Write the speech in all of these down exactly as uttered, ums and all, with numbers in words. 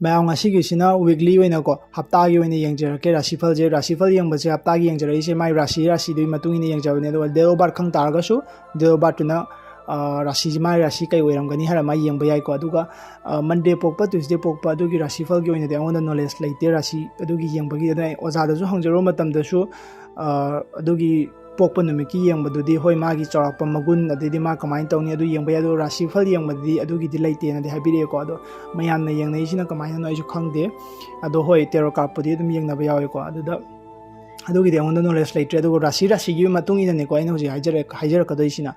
ꯃꯌꯥꯝ, ꯉꯁꯤꯒꯤꯁꯤꯅ weekly ꯑꯣꯏꯅꯀꯣ, ꯍꯞꯇꯥꯒꯤ ꯑꯣꯏꯅ ꯌꯦꯡꯖꯔꯛꯀꯦ ꯔꯥꯁꯤꯐꯜꯁꯦ꯫ ꯔꯥꯁꯤꯐꯜ ꯌꯦꯡꯕꯁꯦ ꯍꯞꯇꯥꯒꯤ ꯌꯦꯡꯖꯔꯛꯏꯁꯦ ꯃꯥꯏ ꯔꯥꯁꯤ ꯔꯥꯁꯤꯗꯨꯒꯤ ꯃꯇꯨꯡ ꯏꯟꯅ ꯌꯦꯡꯖꯕꯅꯦ꯫ ꯑꯗꯨꯒ date of birth ꯈꯪ ꯇꯥꯔꯒꯁꯨ date of birthꯇꯨꯅ, ꯑ, ꯔꯥꯁꯤꯁꯤ, ꯃꯥꯏ ꯔꯥꯁꯤ ꯀꯩ ꯑꯣꯏꯔꯝꯒꯅꯤ ꯍꯥꯏꯔ ꯃꯥ ꯌꯦꯡꯕ ꯌꯥꯏꯀꯣ꯫ ꯑꯗꯨꯒ, ꯑ, Monday ꯄꯣꯛꯄ, Tuesday ꯄꯣꯛꯄ ꯑꯗꯨꯒꯤ ꯔꯥꯁꯤꯐꯜꯒꯤ ꯑꯣꯏꯅꯗꯤ ꯑꯩꯉꯣꯟꯗ knowledge ꯂꯩꯇꯦ ꯔꯥꯁꯤ ꯑꯗꯨꯒꯤ ꯌꯦꯡꯕꯒꯤ꯫ ꯑꯗꯨꯅ ꯑꯩ ꯑꯣꯖꯥꯗꯁꯨ ꯍꯪꯖꯔꯨꯕ ꯃꯇꯝꯗꯁꯨ, ꯑ, ꯑꯗꯨꯒꯤ ꯄꯣꯛꯄ ꯅꯨꯃꯤꯠꯀꯤ ꯌꯦꯡꯕꯗꯨꯗꯤ, ꯍꯣꯏ, ꯃꯥꯒꯤ ꯆꯥꯎꯔꯥꯛꯄ ꯃꯒꯨꯟ, ꯑꯗꯩꯗꯤ ꯃꯥ ꯀꯃꯥꯏꯅ ꯇꯧꯅꯤ ꯑꯗꯨ ꯌꯦꯡꯕ ꯌꯥꯏ, ꯑꯗꯣ ꯔꯥꯁꯤꯐꯜ ꯌꯦꯡꯕꯗꯗꯤ ꯑꯗꯨꯒꯤꯗꯤ ꯂꯩꯇꯦꯅꯗꯤ ꯍꯥꯏꯕꯤꯔꯛꯑꯦꯀꯣ꯫ ꯑꯗꯣ ꯃꯌꯥꯝꯅ ꯌꯦꯡꯅꯩꯁꯤꯅ ꯀꯃꯥꯏꯅꯅꯣ ꯑꯩꯁꯨ ꯈꯪꯗꯦ꯫ ꯑꯗꯣ ꯍꯣꯏ, tarot cardꯄꯨꯗꯤ ꯑꯗꯨꯝ ꯌꯦꯡꯅꯕ ꯌꯥꯎꯋꯦꯀꯣ꯫ ꯑꯗꯨꯗ ꯑꯗꯨꯒꯤꯗꯤ ꯑꯩꯉꯣꯟꯗ knowledge ꯂꯩꯇ꯭ꯔꯦ꯫ ꯑꯗꯨꯒ ꯔꯥꯁꯤ ꯔꯥꯁꯤꯒꯤ ꯃꯇꯨꯡ ꯏꯟꯅꯅꯦꯀꯣ ꯑꯩꯅ ꯍꯧꯖꯤꯛ ꯍꯥꯏꯖꯔꯛ-, ꯍꯥꯏꯖꯔꯛꯀꯗꯣꯏꯁꯤꯅ꯫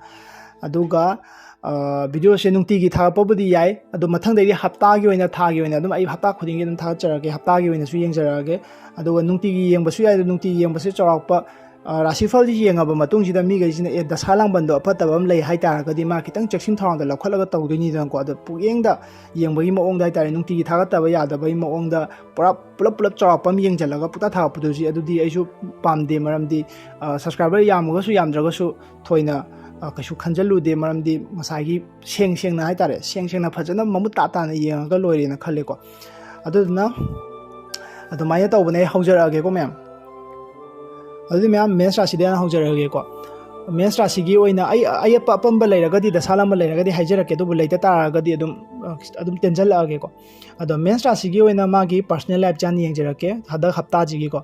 ꯑꯗꯨꯒ, ꯑ, videoꯁꯦ ꯅꯨꯡꯇꯤꯒꯤ ꯊꯥꯒꯠꯄꯕꯨꯗꯤ ꯌꯥꯏ, ꯑꯗꯣ ꯃꯊꯪꯗꯩꯗꯤ ꯍꯞꯇꯥꯒꯤ ꯑꯣꯏꯅ, ꯊꯥꯒꯤ ꯑꯣꯏꯅ ꯑꯗꯨꯝ ꯑꯩ ꯍꯞꯇꯥ ꯈꯨꯗꯤꯡꯒꯤ ꯑꯗꯨꯝ ꯊꯥꯒꯠꯆꯔꯛꯑꯒꯦ, ꯍꯞꯇꯥꯒꯤ ꯑꯣꯏꯅꯁꯨ ꯌꯦꯡꯖꯔꯛꯑꯒꯦ꯫ ꯑꯗꯨꯒ ꯅꯨꯡꯇꯤꯒꯤ ꯌꯦꯡꯕꯁꯨ ꯌꯥꯏ, ꯑꯗꯣ ꯅꯨꯡꯇꯤꯒꯤ ꯌꯦꯡꯕꯁꯦ ꯆꯥꯎꯔꯥꯛꯄ, ꯑ, ꯔꯥꯁꯤꯐꯜꯁꯤ ꯌꯦꯡꯉꯕ ꯃꯇꯨꯡꯁꯤꯗ ꯃꯤꯈꯩꯁꯤꯅ, "ꯑꯦ, ꯗꯁꯥ ꯂꯥꯡꯕꯟꯗꯣ ꯑꯐꯠꯇꯕ ꯑꯃ ꯂꯩ" ꯍꯥꯏ ꯇꯥꯔꯒꯗꯤ ꯃꯥ ꯈꯤꯇꯪ ꯆꯦꯛꯁꯤꯟ ꯊꯧꯔꯥꯡꯗ ꯂꯧꯈꯠꯂꯒ ꯇꯧꯗꯣꯏꯅꯤꯗꯅꯀꯣ꯫ ꯑꯗꯣ ꯄꯨꯛꯌꯦꯡꯗ ꯌꯦꯡꯕꯒꯤ ꯃꯑꯣꯡꯗ ꯍꯥꯏ ꯇꯥꯔꯦ, ꯅꯨꯡꯇꯤꯒꯤ ꯊꯥꯒꯠꯇꯕ ꯌꯥꯗꯕꯒꯤ ꯃꯑꯣꯡꯗ ꯄꯨꯔꯥ ꯄꯨꯂꯞ ꯄꯨꯂꯞ ꯆꯥꯎꯔꯥꯛꯄ ꯑꯃ ꯌꯦꯡꯁꯤꯜꯂꯒ ꯄꯨꯡꯊꯥ ꯊꯥꯒꯠꯄꯗꯨꯁꯨ ꯑꯗꯨꯗꯤ ꯑꯩꯁꯨ ꯄꯥꯝꯗꯦ꯫ ꯃꯔꯝꯗꯤ, ꯑ, subscriber ꯌꯥꯝꯃꯒꯁꯨ ꯌꯥꯝꯗ꯭ꯔꯒꯁꯨ ꯊꯣꯏꯅ, ꯑ, ꯀꯩꯁꯨ ꯈꯟꯖꯜꯂꯨꯗꯦ꯫ ꯃꯔꯝꯗꯤ ꯉꯁꯥꯏꯒꯤ ꯁꯦꯡ ꯁꯦꯡꯅ ꯍꯥꯏ ꯇꯥꯔꯦ, ꯁꯦꯡ ꯁꯦꯡꯅ ꯐꯖꯅ ꯃꯃꯨꯠ ꯇꯥ ꯇꯥꯅ ꯌꯦꯡꯉꯒ ꯂꯣꯏꯔꯦꯅ ꯈꯜꯂꯦꯀꯣ꯫ ꯑꯗꯨꯗꯨꯅ ꯑꯗꯨꯃꯥꯏꯅ ꯇꯧꯕꯅꯦ꯫ ꯑꯩ ꯍꯧꯖꯔꯛꯑꯒꯦꯀꯣ ꯃꯌꯥꯝ꯫ ꯑꯗꯨꯗꯤ ꯃꯌꯥꯝ, ꯃꯦꯁ ꯔꯥꯁꯤꯗ ꯍꯥꯟꯅ ꯍꯧꯖꯔꯛꯑꯒꯦꯀꯣ꯫ ꯃꯦꯁ ꯔꯥꯁꯤꯒꯤ ꯑꯣꯏꯅ ꯑꯩ ꯑꯌꯦꯠꯄ ꯑꯄꯟꯕ ꯂꯩꯔꯒꯗꯤ, ꯗꯁꯥ ꯂꯥꯝꯕ ꯂꯩꯔꯒꯗꯤ ꯍꯥꯏꯖꯔꯛꯀꯦ, ꯑꯗꯨꯕꯨ ꯂꯩꯇ ꯇꯥꯔꯒꯗꯤ ꯑꯗꯨꯝ, ꯑꯗꯨꯝ ꯇꯦꯟꯖꯜꯂꯛꯑꯒꯦꯀꯣ꯫ ꯑꯗꯣ ꯃꯦꯁ ꯔꯥꯁꯤꯒꯤ ꯑꯣꯏꯅ ꯃꯥꯒꯤ personal lifeꯁꯦ ꯍꯥꯟꯅ ꯌꯦꯡꯖꯔꯛꯀꯦ, ꯍꯟꯗꯛ ꯍꯞꯇꯥꯁꯤꯒꯤꯀꯣ꯫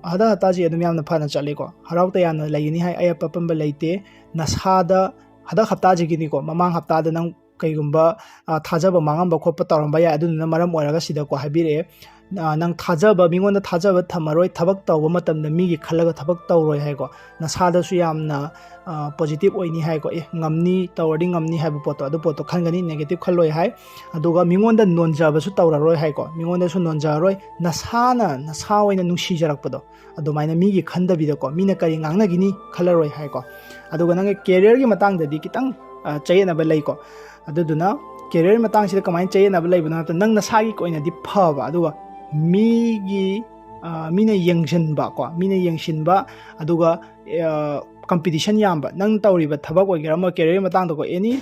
ꯍꯟꯗꯛ ꯍꯞꯇꯥꯁꯤ ꯑꯗꯨꯝ ꯌꯥꯝꯅ ꯐꯅ ꯆꯠꯂꯤꯀꯣ, ꯍꯔꯥꯎ ꯇꯌꯥꯝꯅ ꯂꯩꯒꯅꯤ ꯍꯥꯏ, ꯑꯌꯦꯠꯄ ꯑꯄꯟꯕ ꯂꯩꯇꯦ꯫ ꯅꯁꯥꯗ ꯍꯟꯗꯛ ꯍꯞꯇꯥꯁꯤꯒꯤꯅꯤꯀꯣ, ꯃꯃꯥꯡ ꯍꯞꯇꯥꯗ ꯅꯪ ꯀꯩꯒꯨꯝꯕ, ꯑ, ꯊꯥꯖꯕ ꯃꯥꯡꯉꯝꯕ ꯈꯣꯠꯄ ꯇꯧꯔꯝꯕ ꯌꯥꯏ, ꯑꯗꯨꯗꯨꯅ ꯃꯔꯝ ꯑꯣꯏꯔꯒ ꯁꯤꯗꯀꯣ ꯍꯥꯏꯕꯤꯔꯛꯑꯦ꯫ ꯑ, ꯅꯪ ꯊꯥꯖꯕ, ꯃꯤꯉꯣꯟꯗ ꯊꯥꯖꯕ ꯊꯝꯃꯔꯣꯏ, ꯊꯕꯛ ꯇꯧꯕ ꯃꯇꯝꯗ ꯃꯤꯒꯤ ꯈꯜꯂꯒ ꯊꯕꯛ ꯇꯧꯔꯣꯏ ꯍꯥꯏꯀꯣ꯫ ꯅꯁꯥꯗꯁꯨ ꯌꯥꯝꯅ, ꯑ, positive ꯑꯣꯏꯅꯤ ꯍꯥꯏꯀꯣ꯫ ꯑꯦ, ꯉꯝꯅꯤ, ꯇꯧꯔꯗꯤ ꯉꯝꯅꯤ ꯍꯥꯏꯕ ꯄꯣꯠꯇꯣ, ꯑꯗꯨ ꯄꯣꯠꯇꯣ ꯈꯟꯒꯅꯤ, negative ꯈꯜꯂꯣꯏ ꯍꯥꯏ꯫ ꯑꯗꯨꯒ ꯃꯤꯉꯣꯟꯗ ꯅꯣꯟꯖꯕꯁꯨ ꯇꯧꯔꯔꯣꯏ ꯍꯥꯏꯀꯣ꯫ ꯃꯤꯉꯣꯟꯗꯁꯨ ꯅꯣꯟꯖꯔꯔꯣꯏ, ꯅꯁꯥꯅ ꯅꯁꯥ ꯑꯣꯏꯅ ꯅꯨꯡꯁꯤꯖꯔꯛꯄꯗꯣ, ꯑꯗꯨꯃꯥꯏꯅ ꯃꯤꯒꯤ ꯈꯟꯗꯕꯤꯗꯀꯣ, ꯃꯤꯅ ꯀꯔꯤ ꯉꯥꯡꯅꯈꯤꯅꯤ ꯈꯜꯂꯔꯣꯏ ꯍꯥꯏꯀꯣ꯫ ꯑꯗꯨꯒ ꯅꯪꯒꯤ careerꯒꯤ ꯃꯇꯥꯡꯗꯗꯤ ꯈꯤꯇꯪ, ꯑ, ꯆꯌꯦꯠꯅꯕ ꯂꯩꯀꯣ꯫ ꯑꯗꯨꯗꯨꯅ career ꯃꯇꯥꯡꯁꯤꯗ ꯀꯃꯥꯏꯅ ꯆꯌꯦꯠꯅꯕ ꯂꯩꯕꯅꯣ ꯍꯥꯏꯕꯗ, ꯅꯪ ꯅꯁꯥꯒꯤ ꯑꯣꯏꯅꯗꯤ ꯐꯕ, ꯑꯗꯨꯒ ꯃꯤꯒꯤ, ꯑ, ꯃꯤꯅ ꯌꯦꯡꯁꯤꯟꯕ ꯀꯣ, ꯃꯤꯅ ꯌꯦꯡꯁꯤꯟꯕ, ꯑꯗꯨꯒ, ꯑ, competition ꯌꯥꯝꯕ, ꯅꯪ ꯇꯧꯔꯤꯕ ꯊꯕꯛ ꯑꯣꯏꯒꯦꯔꯥ ꯑꯃ, career ꯃꯇꯥꯡꯗꯀꯣ, any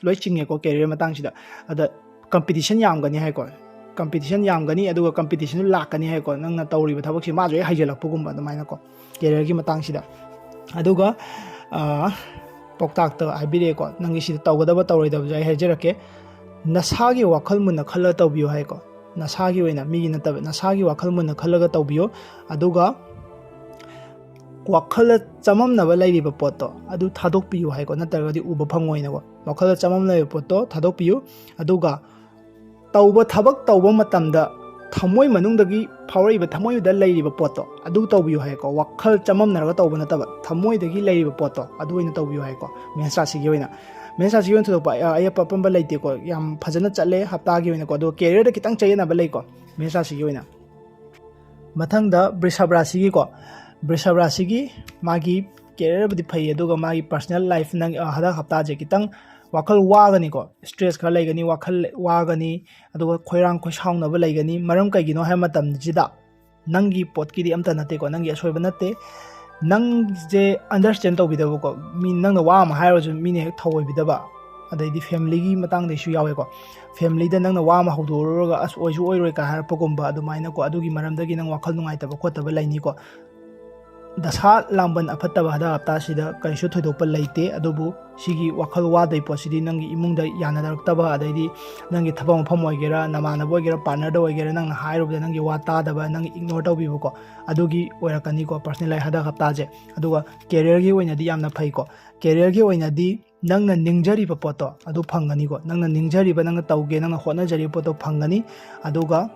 ꯂꯣꯏ ꯆꯤꯡꯉꯦꯀꯣ career ꯃꯇꯥꯡꯁꯤꯗ꯫ ꯑꯗ competition ꯌꯥꯝꯒꯅꯤ ꯍꯥꯏꯀꯣ꯫ ꯀꯝꯄꯤꯇꯤꯁꯟ ꯌꯥꯝꯒꯅꯤ, ꯑꯗꯨꯒ ꯀꯝꯄꯤꯇꯤꯁꯟꯁꯨ ꯂꯥꯛꯀꯅꯤ ꯍꯥꯏꯀꯣ, ꯅꯪꯅ ꯇꯧꯔꯤꯕ ꯊꯕꯛꯁꯤ ꯃꯥꯁꯨ ꯍꯦꯛ ꯍꯩꯖꯤꯜꯂꯛꯄꯒꯨꯝꯕ ꯑꯗꯨꯃꯥꯏꯅꯀꯣ, ꯀꯦꯔꯤꯌꯔꯒꯤ ꯃꯇꯥꯡꯁꯤꯗ꯫ ꯑꯗꯨꯒ ꯑ, ꯄꯥꯎꯇꯥꯛꯇ ꯍꯥꯏꯕꯤꯔꯛꯑꯦꯀꯣ, ꯅꯪꯒꯤ ꯁꯤꯗ ꯇꯧꯒꯗꯕ ꯇꯧꯔꯣꯏꯗꯕꯁꯦ ꯑꯩ ꯍꯥꯏꯖꯔꯛꯀꯦ꯫ ꯅꯁꯥꯒꯤ ꯋꯥꯈꯜ ꯃꯨꯟꯅ ꯈꯜꯂꯒ ꯇꯧꯕꯤꯌꯨ ꯍꯥꯏꯀꯣ, ꯅꯁꯥꯒꯤ ꯑꯣꯏꯅ, ꯃꯤꯒꯤ ꯅꯠꯇꯕ, ꯅꯁꯥꯒꯤ ꯋꯥꯈꯜ ꯃꯨꯟꯅ ꯈꯜꯂꯒ ꯇꯧꯕꯤꯌꯨ꯫ ꯑꯗꯨꯒ ꯋꯥꯈꯜꯗ ꯆꯃꯝꯅꯕ ꯂꯩꯔꯤꯕ ꯄꯣꯠꯇꯣ ꯑꯗꯨ ꯊꯥꯗꯣꯛꯄꯤꯌꯨ ꯍꯥꯏꯀꯣ, ꯅꯠꯇ꯭ꯔꯒꯗꯤ ꯎꯕ ꯐꯪꯉꯣꯏꯅꯀꯣ꯫ ꯋꯥꯈꯜꯗ ꯆꯃꯝꯅꯕ ꯄꯣꯠꯇꯣ ꯊꯥꯗꯣꯛꯄꯤꯌꯨ꯫ ꯑꯗꯨꯒ ꯇꯧꯕ, ꯊꯕꯛ ꯇꯧꯕ ꯃꯇꯝꯗ ꯊꯃꯣꯏ ꯃꯅꯨꯡꯗꯒꯤ ꯐꯥꯎꯔꯛꯏꯕ, ꯊꯃꯣꯏꯗ ꯂꯩꯔꯤꯕ ꯄꯣꯠꯇꯣ ꯑꯗꯨ ꯇꯧꯕꯤꯌꯨ ꯍꯥꯏꯀꯣ꯫ ꯋꯥꯈꯜ ꯆꯃꯝꯅꯔꯒ ꯇꯧꯕ ꯅꯠꯇꯕ, ꯊꯃꯣꯏꯗꯒꯤ ꯂꯩꯔꯤꯕ ꯄꯣꯠꯇꯣ ꯑꯗꯨ ꯑꯣꯏꯅ ꯇꯧꯕꯤꯌꯨ ꯍꯥꯏꯀꯣ, ꯃꯦꯟꯁ ꯔꯥꯁꯤꯒꯤ ꯑꯣꯏꯅ꯫ ꯃꯦꯟꯁ ꯔꯥꯁꯤꯒꯤ ꯑꯣꯏꯅ ꯊꯣꯏꯗꯣꯛꯄ ꯑ-, ꯑꯌꯦꯠꯄ ꯑꯄꯟꯕ ꯂꯩꯇꯦꯀꯣ, ꯌꯥꯝ ꯐꯖꯅ ꯆꯠꯂꯦ ꯍꯞꯇꯥꯒꯤ ꯑꯣꯏꯅꯀꯣ꯫ ꯑꯗꯨꯒ ꯀꯦꯔꯤꯌꯔꯗ ꯈꯤꯇꯪ ꯆꯌꯦꯠꯅꯕ ꯂꯩꯀꯣ, ꯃꯦꯟꯁ ꯔꯥꯁꯤꯒꯤ ꯑꯣꯏꯅ꯫ ꯃꯊꯪꯗ ꯕ꯭ꯔꯤꯁꯚ ꯔꯥꯁꯤꯒꯤꯀꯣ, ꯕ꯭ꯔꯤꯁꯚ ꯔꯥꯁꯤꯒꯤ ꯃꯥꯒꯤ ꯀꯦꯔꯤꯌꯔꯕꯨꯗꯤ ꯐꯩ, ꯑꯗꯨꯒ ꯃꯥꯒꯤ ꯄꯔꯁꯅꯦꯜ ꯂꯥꯏꯐ, ꯅꯪ, ꯑ, ꯍꯟꯗꯛ ꯍꯞꯇꯥꯁꯦ ꯈꯤꯇꯪ ꯋꯥꯈꯜ ꯋꯥꯒꯅꯤꯀꯣ, ꯁ꯭ꯇ꯭ꯔꯦꯁ ꯈꯔ ꯂꯩꯒꯅꯤ, ꯋꯥꯈꯜ ꯋꯥꯒꯅꯤ, ꯑꯗꯨꯒ ꯈꯣꯏꯔꯥꯡ ꯈꯣꯏꯁꯥꯎꯅꯕ ꯂꯩꯒꯅꯤ꯫ ꯃꯔꯝ ꯀꯩꯒꯤꯅꯣ ꯍꯥꯏꯕ ꯃꯇꯝꯁꯤꯗ ꯅꯪꯒꯤ ꯄꯣꯠꯀꯤꯗꯤ ꯑꯝꯇ ꯅꯠꯇꯦꯀꯣ, ꯅꯪꯒꯤ ꯑꯁꯣꯏꯕ ꯅꯠꯇꯦ꯫ ꯅꯪꯁꯦ ꯑꯟꯗꯔꯁꯇꯦꯟ ꯇꯧꯕꯤꯗꯕꯀꯣ, ꯃꯤ ꯅꯪꯅ ꯋꯥ ꯑꯃ ꯍꯥꯏꯔꯁꯨ ꯃꯤꯅ ꯍꯦꯛ ꯊꯧꯑꯣꯏꯕꯤꯗꯕ, ꯑꯗꯩꯗꯤ ꯐꯦꯃꯤꯂꯤꯒꯤ ꯃꯇꯥꯡꯗꯩꯁꯨ ꯌꯥꯎꯋꯦꯀꯣ꯫ ꯐꯦꯃꯤꯂꯤꯗ ꯅꯪꯅ ꯋꯥ ꯑꯃ ꯍꯧꯗꯣꯛꯎꯔꯒ "ꯑꯁ, ꯑꯣꯏꯁꯨ ꯑꯣꯏꯔꯣꯏ" ꯀꯥꯏ ꯍꯥꯏꯔꯛꯄꯒꯨꯝꯕ ꯑꯗꯨꯃꯥꯏꯅꯀꯣ, ꯑꯗꯨꯒꯤ ꯃꯔꯝꯗꯒꯤ ꯅꯪ ꯋꯥꯈꯜ ꯅꯨꯡꯉꯥꯏꯇꯕ ꯈꯣꯠꯇꯕ ꯂꯩꯅꯤꯀꯣ꯫ ꯗꯁꯥ ꯂꯥꯡꯕꯟ ꯑꯐꯠꯇꯕ ꯍꯟꯗꯛ ꯍꯞꯇꯥꯁꯤꯗ ꯀꯔꯤꯁꯨ ꯊꯣꯏꯗꯣꯛꯄ ꯂꯩꯇꯦ, ꯑꯗꯨꯕꯨ ꯁꯤꯒꯤ ꯋꯥꯈꯜ ꯋꯥꯗꯣꯏ ꯄꯣꯠꯁꯤꯗꯤ ꯅꯪꯒꯤ ꯏꯃꯨꯡꯗ ꯌꯥꯅꯔꯛꯇꯕ, ꯑꯗꯩꯗꯤ ꯅꯪꯒꯤ ꯊꯕꯛ ꯃꯐꯝ ꯑꯣꯏꯒꯦꯔꯥ, ꯅꯃꯥꯟꯅꯕ ꯑꯣꯏꯒꯦꯔꯥ, ꯄꯥꯔꯠꯅꯔꯗ ꯑꯣꯏꯒꯦꯔꯥ, ꯅꯪꯅ ꯍꯥꯏꯔꯨꯕꯗ ꯅꯪꯒꯤ ꯋꯥ ꯇꯥꯗꯕ, ꯅꯪꯒꯤ ꯏꯒꯅꯣꯔ ꯇꯧꯕꯤꯕꯀꯣ, ꯑꯗꯨꯒꯤ ꯑꯣꯏꯔꯛꯀꯅꯤꯀꯣ ꯄꯔꯁꯅꯦꯜ ꯂꯥꯏꯐ ꯍꯟꯗꯛ ꯍꯞꯇꯥꯁꯦ꯫ ꯑꯗꯨꯒ ꯀꯦꯔꯤꯌꯔꯒꯤ ꯑꯣꯏꯅꯗꯤ ꯌꯥꯝꯅ ꯐꯩꯀꯣ꯫ ꯀꯦꯔꯤꯌꯔꯒꯤ ꯑꯣꯏꯅꯗꯤ ꯅꯪꯅ ꯅꯤꯡꯖꯔꯤꯕ ꯄꯣꯠꯇꯣ ꯑꯗꯨ ꯐꯪꯒꯅꯤꯀꯣ꯫ ꯅꯪꯅ ꯅꯤꯡꯖꯔꯤꯕ, ꯅꯪꯅ ꯇꯧꯒꯦ, ꯅꯪꯅ ꯍꯣꯠꯅꯖꯔꯤꯕ ꯄꯣꯠꯇꯣ ꯐꯪꯒꯅꯤ꯫ ꯑꯗꯨꯒ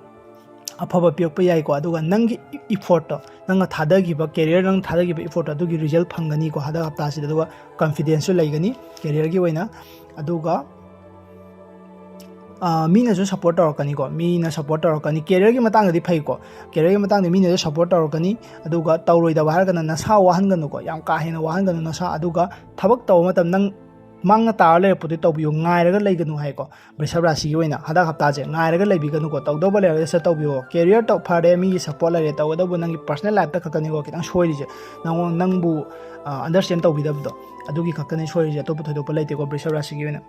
ꯑꯐꯕ ꯄꯤꯔꯛꯄ ꯌꯥꯏꯀꯣ꯫ ꯑꯗꯨꯒ ꯅꯪꯒꯤ ꯏꯐꯣꯔꯠꯇꯣ, ꯅꯪꯅ ꯊꯥꯗꯈꯤꯕ, ꯀꯦꯔꯤꯌꯔ ꯅꯪ ꯊꯥꯗꯈꯤꯕ ꯏꯐꯣꯔꯠꯇꯣ ꯑꯗꯨꯒꯤ ꯔꯤꯖꯜ ꯐꯪꯒꯅꯤꯀꯣ ꯍꯟꯗꯛ ꯍꯞꯇꯥꯁꯤꯗ꯫ ꯑꯗꯨꯒ ꯀꯟꯐꯤꯗꯦꯟꯁꯁꯨ ꯂꯩꯒꯅꯤ ꯀꯦꯔꯤꯌꯔꯒꯤ ꯑꯣꯏꯅ꯫ ꯑꯗꯨꯒ ꯑ, ꯃꯤꯅꯁꯨ ꯁꯞꯄꯣꯔꯠ ꯇꯧꯔꯛꯀꯅꯤꯀꯣ꯫ ꯃꯤꯅ ꯁꯞꯄꯣꯔꯠ ꯇꯧꯔꯛꯀꯅꯤ꯫ ꯀꯦꯔꯤꯌꯔꯒꯤ ꯃꯇꯥꯡꯗꯗꯤ ꯐꯩꯀꯣ, ꯀꯦꯔꯤꯌꯔꯒꯤ ꯃꯇꯥꯡꯗ ꯃꯤꯅꯁꯨ ꯁꯞꯄꯣꯔꯠ ꯇꯧꯔꯛꯀꯅꯤ꯫ ꯑꯗꯨꯒ ꯇꯧꯔꯣꯏꯗꯕ ꯍꯥꯏꯔꯒꯅ ꯅꯁꯥ ꯋꯥꯍꯟꯒꯅꯨꯀꯣ, ꯌꯥꯝ ꯀꯥ ꯍꯦꯟꯅ ꯋꯥꯍꯟꯒꯅꯨ ꯅꯁꯥ꯫ ꯑꯗꯨꯒ ꯊꯕꯛ ꯇꯧꯕ ꯃꯇꯝ ꯅꯪ ꯃꯥꯡꯅ ꯇꯥꯔ ꯂꯩꯔꯛꯄꯗꯨ ꯇꯧꯕꯤꯌꯨ, ꯉꯥꯏꯔꯒ ꯂꯩꯒꯅꯨ ꯍꯥꯏꯀꯣ꯫ ꯕ꯭ꯔꯤꯁꯚ ꯔꯥꯁꯤꯒꯤ ꯑꯣꯏꯅ ꯍꯟꯗꯛ ꯍꯞꯇꯥꯁꯦ ꯉꯥꯏꯔꯒ ꯂꯩꯕꯤꯒꯅꯨꯀꯣ, ꯇꯧꯗꯧꯕ ꯂꯩꯔꯒꯗꯤ ꯁꯠ ꯇꯧꯕꯤꯌꯣ꯫ ꯀꯦꯔꯤꯌꯔ ꯇꯧ ꯐꯔꯦ, ꯃꯤꯒꯤ ꯁꯞꯄꯣꯔꯠ ꯂꯩꯔꯦ, ꯇꯧꯕꯇꯕꯨ ꯅꯪꯒꯤ ꯄꯔꯁꯅꯦꯜ ꯂꯥꯏꯐꯇ ꯈꯛꯇꯅꯤꯀꯣ ꯈꯤꯇꯪ ꯁꯣꯏꯔꯤꯁꯦ꯫ ꯅꯪꯉꯣꯟ-, ꯅꯪꯕꯨ, ꯑ, ꯑꯟꯗꯔꯁꯇꯦꯟ ꯇꯧꯕꯤꯗꯕꯗꯣ, ꯑꯗꯨꯒꯤ ꯈꯛꯇꯅꯤ ꯁꯣꯏꯔꯤꯁꯦ, ꯑꯇꯣꯞꯄ ꯊꯣꯏꯗꯣꯛꯄ ꯂꯩꯇꯦꯀꯣ ꯕ꯭ꯔꯤꯁꯚ ꯔꯥꯁꯤꯒꯤ ꯑꯣꯏꯅ꯫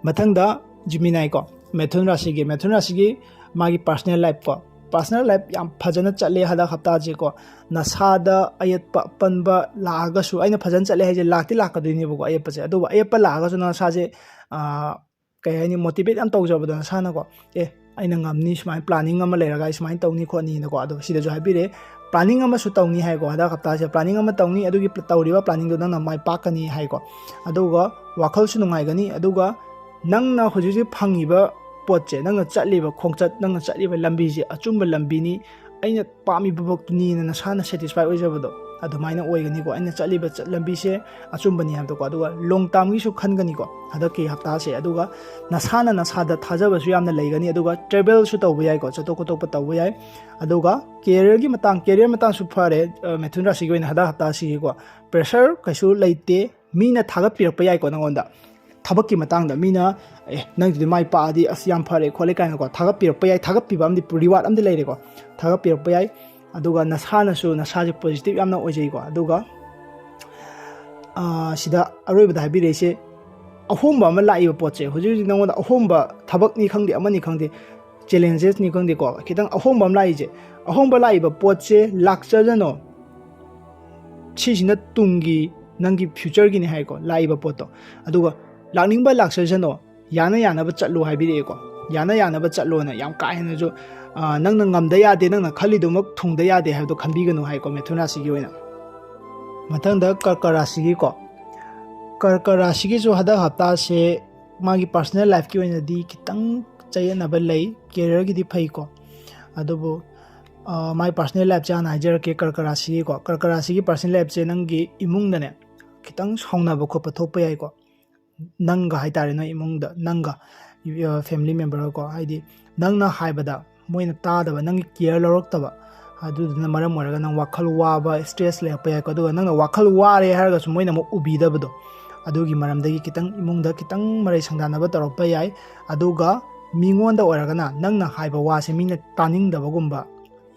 ꯃꯊꯪꯗ ꯖꯤꯃꯤꯅꯥꯏꯀꯣ꯫ ꯃꯦꯊꯨꯟ ꯔꯥꯁꯤꯒꯤ ꯃꯦꯊꯨꯟ ꯔꯥꯁꯤꯒꯤ ꯃꯥꯒꯤ personal life ꯀꯣ, personal life ꯌꯥꯝ ꯐꯖꯅ ꯆꯠꯂꯦ ꯍꯟꯗꯛ ꯍꯞꯇꯥꯁꯦꯀꯣ꯫ ꯅꯁꯥꯗ ꯑꯌꯦꯠꯄ ꯑꯄꯟꯕ ꯂꯥꯛꯑꯒꯁꯨ, ꯑꯩꯅ ꯐꯖꯅ ꯆꯠꯂꯦ ꯍꯥꯏꯁꯦ, ꯂꯥꯛꯇꯤ ꯂꯥꯛꯀꯗꯣꯏꯅꯦꯕꯀꯣ ꯑꯌꯦꯠꯄꯁꯦ꯫ ꯑꯗꯨꯕꯨ ꯑꯌꯦꯠꯄ ꯂꯥꯛꯑꯒꯁꯨ ꯅꯁꯥꯁꯦ, ꯑꯥ, ꯀꯩ ꯍꯥꯏꯅꯤ, motivate ꯌꯥꯝ ꯇꯧꯖꯕꯗꯣ ꯅꯁꯥꯅꯀꯣ, "ꯑꯦ, ꯑꯩꯅ ꯉꯝꯅꯤ, ꯁꯨꯃꯥꯏꯅ planning ꯑꯃ ꯂꯩꯔꯒ ꯑꯩ ꯁꯨꯃꯥꯏꯅ ꯇꯧꯅꯤ ꯈꯣꯠꯅꯤꯅꯀꯣ"꯫ ꯑꯗꯣ ꯁꯤꯗꯁꯨ ꯍꯥꯏꯕꯤꯔꯦ, planning ꯑꯃꯁꯨ ꯇꯧꯅꯤ ꯍꯥꯏꯀꯣ꯫ ꯍꯟꯗꯛ ꯍꯞꯇꯥꯁꯦ planning ꯑꯃ ꯇꯧꯅꯤ, ꯑꯗꯨꯒꯤ ꯄ꯭ꯂ-, ꯇꯧꯔꯤꯕ planningꯗꯣ ꯅꯪꯅ ꯃꯥꯏ ꯄꯥꯛꯀꯅꯤ ꯍꯥꯏꯀꯣ꯫ ꯑꯗꯨꯒ ꯋꯥꯈꯜꯁꯨ ꯅꯨꯡꯉꯥꯏꯒꯅꯤ, ꯑꯗꯨꯒ ꯅꯪꯅ ꯍꯧꯖꯤꯛ ꯍꯧꯖꯤꯛ ꯐꯪꯉꯤꯕ ꯄꯣꯠꯁꯦ, ꯅꯪꯅ ꯆꯠꯂꯤꯕ ꯈꯣꯡꯆꯠ, ꯅꯪꯅ ꯆꯠꯂꯤꯕ ꯂꯝꯕꯤꯁꯦ ꯑꯆꯨꯝꯕ ꯂꯝꯕꯤꯅꯤ, ꯑꯩꯅ ꯄꯥꯝꯃꯤꯕ ꯄꯣꯠꯇꯨꯅꯤꯅ ꯅꯁꯥꯅ satisfy ꯑꯣꯏꯖꯕꯗꯣ ꯑꯗꯨꯃꯥꯏꯅ ꯑꯣꯏꯒꯅꯤꯀꯣ꯫ ꯑꯩꯅ ꯆꯠꯂꯤꯕ ꯆꯠ-, ꯂꯝꯕꯤꯁꯦ ꯑꯆꯨꯝꯕꯅꯤ ꯍꯥꯏꯕꯗꯣꯀꯣ꯫ ꯑꯗꯨꯒ long termꯒꯤꯁꯨ ꯈꯟꯒꯅꯤꯀꯣ ꯍꯟꯗꯛꯀꯤ ꯍꯞꯇꯥꯁꯦ꯫ ꯑꯗꯨꯒ ꯅꯁꯥꯅ ꯅꯁꯥꯗ ꯊꯥꯖꯕꯁꯨ ꯌꯥꯝꯅ ꯂꯩꯒꯅꯤ꯫ ꯑꯗꯨꯒ travelꯁꯨ ꯇꯧꯕ ꯌꯥꯏꯀꯣ, ꯆꯠꯊꯣꯛ ꯈꯣꯠꯇꯣꯛꯄ ꯇꯧꯕ ꯌꯥꯏ꯫ ꯑꯗꯨꯒ careerꯒꯤ ꯃꯇꯥꯡ, career ꯃꯇꯥꯡꯁꯨ ꯐꯔꯦ, ꯑ, ꯃꯤꯊꯨꯟ ꯔꯥꯁꯤꯒꯤ ꯑꯣꯏꯅ ꯍꯟꯗꯛ ꯍꯞꯇꯥꯁꯤꯒꯤꯀꯣ꯫ Pressure ꯀꯩꯁꯨ ꯂꯩꯇꯦ, ꯃꯤꯅ ꯊꯥꯒꯠꯄꯤꯔꯛꯄ ꯌꯥꯏꯀꯣ ꯅꯉꯣꯟꯗ꯫ ꯊꯕꯛꯀꯤ ꯃꯇꯥꯡꯗ ꯃꯤꯅ, "ꯑꯦ, ꯅꯪꯗꯨꯗꯤ ꯃꯥꯏ ꯄꯥꯛꯑꯗꯤ ꯑꯁ ꯌꯥꯝ ꯐꯔꯦ ꯈꯣꯠꯂꯦ" ꯀꯥꯏꯅꯀꯣ ꯊꯥꯒꯠꯄꯤꯔꯛꯄ ꯌꯥꯏ꯫ ꯊꯥꯒꯠꯄꯤꯕ ꯑꯃꯗꯤ, reward ꯑꯃꯗꯤ ꯂꯩꯔꯦꯀꯣ, ꯊꯥꯒꯠꯄꯤꯔꯛꯄ ꯌꯥꯏ꯫ ꯑꯗꯨꯒ ꯅꯁꯥꯅꯁꯨ ꯅꯁꯥꯁꯦ positive ꯌꯥꯝꯅ ꯑꯣꯏꯖꯩꯀꯣ꯫ ꯑꯗꯨꯒ, ꯑꯥ, ꯁꯤꯗ ꯑꯔꯣꯏꯕꯗ ꯍꯥꯏꯕꯤꯔꯛꯏꯁꯦ, ꯑꯍꯣꯡꯕ ꯑꯃ ꯂꯥꯛꯏꯕ ꯄꯣꯠꯁꯦ, ꯍꯧꯖꯤꯛ ꯍꯧꯖꯤꯛ ꯅꯉꯣꯟꯗ ꯑꯍꯣꯡꯕ, ꯊꯕꯛꯅꯤ ꯈꯪꯗꯦ, ꯑꯃꯅꯤ ꯈꯪꯗꯦ, challengesꯅꯤ ꯈꯪꯗꯦꯀꯣ, ꯈꯤꯇꯪ ꯑꯍꯣꯡꯕ ꯑꯃ ꯂꯥꯛꯏꯁꯦ, ꯑꯍꯣꯡꯕ ꯂꯥꯛꯏꯕ ꯄꯣꯠꯁꯦ ꯂꯥꯛꯆꯖꯅꯣ, ꯁꯤꯁꯤꯅ ꯇꯨꯡꯒꯤ ꯅꯪꯒꯤ futureꯒꯤꯅꯤ ꯍꯥꯏꯀꯣ, ꯂꯥꯛꯏꯕ ꯄꯣꯠꯇꯣ꯫ ꯑꯗꯨꯒ ꯂꯥꯛꯅꯤꯡꯕ ꯂꯥꯛꯆꯖꯅꯣ, ꯌꯥꯅ ꯌꯥꯅꯕ ꯆꯠꯂꯨ ꯍꯥꯏꯕꯤꯔꯛꯑꯦꯀꯣ꯫ ꯌꯥꯅ ꯌꯥꯅꯕ ꯆꯠꯂꯣꯅ ꯌꯥꯝ ꯀꯥ ꯍꯦꯟꯅꯁꯨ, ꯑ, ꯅꯪꯅ ꯉꯝꯗ ꯌꯥꯗꯦ, ꯅꯪꯅ ꯈꯜꯂꯤꯗꯨꯃꯛ ꯊꯨꯡꯗ ꯌꯥꯗꯦ ꯍꯥꯏꯕꯗꯣ ꯈꯟꯕꯤꯒꯅꯨ ꯍꯥꯏꯀꯣ, ꯃꯤꯊꯨꯟ ꯔꯥꯁꯤꯒꯤ ꯑꯣꯏꯅ꯫ ꯃꯊꯪꯗ ꯀꯔꯀ ꯔꯥꯁꯤꯒꯤꯀꯣ꯫ ꯀꯔꯀ ꯔꯥꯁꯤꯒꯤꯁꯨ ꯍꯟꯗꯛ ꯍꯞꯇꯥꯁꯦ ꯃꯥꯒꯤ personal lifeꯀꯤ ꯑꯣꯏꯅꯗꯤ ꯈꯤꯇꯪ ꯆꯌꯦꯠꯅꯕ ꯂꯩ, careerꯒꯤꯗꯤ ꯐꯩꯀꯣ꯫ ꯑꯗꯨꯕꯨ, ꯑ, ꯃꯥꯒꯤ personal lifeꯁꯦ ꯍꯥꯟꯅ ꯍꯥꯏꯖꯔꯛꯀꯦ, ꯀꯔꯀ ꯔꯥꯁꯤꯒꯤꯀꯣ꯫ ꯀꯔꯀ ꯔꯥꯁꯤꯒꯤ personal lifeꯁꯦ ꯅꯪꯒꯤ ꯏꯃꯨꯡꯗꯅꯦ ꯈꯤꯇꯪ ꯁꯥꯎꯅꯕ ꯈꯣꯠꯄ ꯊꯣꯛꯄ ꯌꯥꯏꯀꯣ꯫ ꯅꯪꯒ ꯍꯥꯏꯇꯥꯔꯦ, ꯅꯣꯏ ꯏꯃꯨꯡꯗ, ꯅꯪꯒ, ꯑ, family memberꯒꯀꯣ, ꯍꯥꯏꯗꯤ ꯅꯪꯅ ꯍꯥꯏꯕꯗ ꯃꯣꯏꯅ ꯇꯥꯗꯕ, ꯅꯪꯒꯤ care ꯂꯧꯔꯛꯇꯕ, ꯑꯗꯨꯗꯨꯅ ꯃꯔꯝ ꯑꯣꯏꯔꯒ ꯅꯪ ꯋꯥꯈꯜ ꯋꯥꯕ, stress ꯂꯩꯔꯛꯄ ꯌꯥꯏꯀꯣ꯫ ꯑꯗꯨꯒ ꯅꯪꯅ ꯋꯥꯈꯜ ꯋꯥꯔꯦ ꯍꯥꯏꯔꯒꯁꯨ ꯃꯣꯏꯅ ꯑꯃꯨꯛ ꯎꯕꯤꯗꯕꯗꯣ, ꯑꯗꯨꯒꯤ ꯃꯔꯝꯗꯒꯤ ꯈꯤꯇꯪ ꯏꯃꯨꯡꯗ ꯈꯤꯇꯪ ꯃꯔꯩ ꯁꯪꯗꯥꯅꯕ ꯇꯧꯔꯛꯄ ꯌꯥꯏ꯫ ꯑꯗꯨꯒ ꯃꯤꯉꯣꯟꯗ ꯑꯣꯏꯔꯒꯅ ꯅꯪꯅ ꯍꯥꯏꯕ ꯋꯥꯁꯦ ꯃꯤꯅ ꯇꯥꯅꯤꯡꯗꯕꯒꯨꯝꯕ,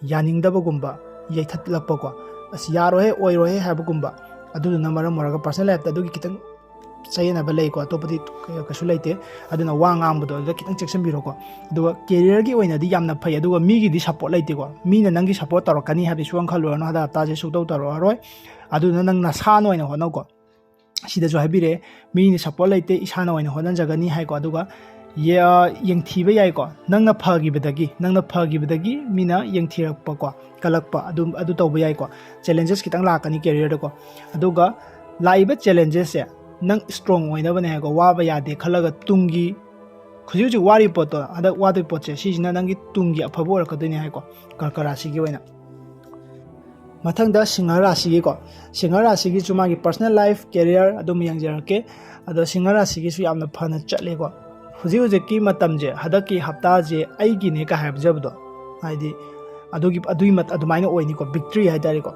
ꯌꯥꯅꯤꯡꯗꯕꯒꯨꯝꯕ, ꯌꯩꯊꯠꯂꯛꯄꯀꯣ, "ꯑꯁ, ꯌꯥꯔꯣꯏꯍꯦ, ꯑꯣꯏꯔꯣꯏꯍꯦ" ꯍꯥꯏꯕꯒꯨꯝꯕ, ꯑꯗꯨꯗꯨꯅ ꯃꯔꯝ ꯑꯣꯏꯔꯒ personal lifeꯇ ꯑꯗꯨꯒꯤ ꯈꯤꯇꯪ ꯆꯌꯦꯠꯅꯕ ꯂꯩꯀꯣ, ꯑꯇꯣꯞꯄꯗꯤ ꯀꯩꯁꯨ ꯂꯩꯇꯦ꯫ ꯑꯗꯨꯅ ꯋꯥ ꯉꯥꯡꯕꯗꯣ ꯑꯗꯨꯗ ꯈꯤꯇꯪ ꯆꯦꯛꯁꯤꯟꯕꯤꯔꯣꯀꯣ꯫ ꯑꯗꯨꯒ ꯀꯦꯔꯤꯌꯔꯒꯤ ꯑꯣꯏꯅꯗꯤ ꯌꯥꯝꯅ ꯐꯩ, ꯑꯗꯨꯒ ꯃꯤꯒꯤꯗꯤ ꯁꯞꯄꯣꯔꯠ ꯂꯩꯇꯦꯀꯣ꯫ ꯃꯤꯅ ꯅꯪꯒꯤ ꯁꯞꯄꯣꯔꯠ ꯇꯧꯔꯛꯀꯅꯤ ꯍꯥꯏꯕꯗꯤ ꯁꯨꯡꯈꯟ ꯈꯜꯂꯨꯔꯅꯨ, ꯍꯟꯗꯛ ꯍꯞꯇꯥꯁꯦ ꯁꯨꯡꯇꯧ ꯇꯧꯔꯛꯑꯔꯣꯏ꯫ ꯑꯗꯨꯅ ꯅꯪ ꯅꯁꯥꯅ ꯑꯣꯏꯅ ꯍꯣꯠꯅꯧꯀꯣ꯫ ꯁꯤꯗꯁꯨ ꯍꯥꯏꯕꯤꯔꯛꯑꯦ, ꯃꯤꯅ ꯁꯞꯄꯣꯔꯠ ꯂꯩꯇꯦ, ꯏꯁꯥꯅ ꯑꯣꯏꯅ ꯍꯣꯠꯅꯖꯒꯅꯤ ꯍꯥꯏꯀꯣ꯫ ꯑꯗꯨꯒ ꯌꯦ- ꯌꯦꯡꯊꯤꯕ ꯌꯥꯏꯀꯣ, ꯅꯪꯅ ꯐꯈꯤꯕꯗꯒꯤ, ꯅꯪꯅ ꯐꯈꯤꯕꯗꯒꯤ ꯃꯤꯅ ꯌꯦꯡꯊꯤꯔꯛꯄꯀꯣ, ꯀꯜꯂꯛꯄ, ꯑꯗꯨ ꯑꯗꯨ ꯇꯧꯕ ꯌꯥꯏꯀꯣ꯫ ꯆꯦꯂꯦꯟꯖꯦꯁ ꯈꯤꯇꯪ ꯂꯥꯛꯀꯅꯤ ꯀꯦꯔꯤꯌꯔꯗꯀꯣ꯫ ꯑꯗꯨꯒ ꯂꯥꯛꯏꯕ ꯆꯦꯂꯦꯟꯖꯦꯁꯁꯦ ꯅꯪ ꯏꯁꯇ꯭ꯔꯣꯡ ꯑꯣꯏꯅꯕꯅꯦ ꯍꯥꯏꯀꯣ꯫ ꯋꯥꯕ ꯌꯥꯗꯦ ꯈꯜꯂꯒ ꯇꯨꯡꯒꯤ, ꯍꯧꯖꯤꯛ ꯍꯧꯖꯤꯛ ꯋꯥꯔꯤꯕ ꯄꯣꯠꯇꯣ, ꯍꯟꯗꯛ ꯋꯥꯗꯣꯏ ꯄꯣꯠꯁꯦ, ꯁꯤꯁꯤꯅ ꯅꯪꯒꯤ ꯇꯨꯡꯒꯤ ꯑꯐꯕ ꯑꯣꯏꯔꯛꯀꯗꯣꯏꯅꯦ ꯍꯥꯏꯀꯣ, ꯀꯔꯀ ꯔꯥꯁꯤꯒꯤ ꯑꯣꯏꯅ꯫ ꯃꯊꯪꯗ ꯁꯤꯡꯍ ꯔꯥꯁꯤꯒꯤꯀꯣ, ꯁꯤꯡꯍ ꯔꯥꯁꯤꯒꯤꯁꯨ ꯃꯥꯒꯤ ꯄꯔꯁꯣꯅꯦꯜ ꯂꯥꯏꯐ, ꯀꯦꯔꯤꯌꯔ ꯑꯗꯨꯝ ꯌꯦꯡꯖꯔꯛꯀꯦ꯫ ꯑꯗꯣ ꯁꯤꯡꯍ ꯔꯥꯁꯤꯒꯤꯁꯨ ꯌꯥꯝꯅ ꯐꯅ ꯆꯠꯂꯦꯀꯣ꯫ ꯍꯧꯖꯤꯛ ꯍꯧꯖꯤꯛꯀꯤ ꯃꯇꯝꯁꯦ, ꯍꯟꯗꯛꯀꯤ ꯍꯞꯇꯥꯁꯦ ꯑꯩꯒꯤꯅꯦ ꯀꯥꯏ ꯍꯥꯏꯖꯕꯗꯣ, ꯍꯥꯏꯗꯤ ꯑꯗꯨꯒꯤ, ꯑꯗꯨꯒꯤ ꯃꯠ-, ꯑꯗꯨꯃꯥꯏꯅ ꯑꯣꯏꯅꯤꯀꯣ, ꯕꯤꯛꯇ꯭ꯔꯤ ꯍꯥꯏꯇꯥꯔꯦꯀꯣ꯫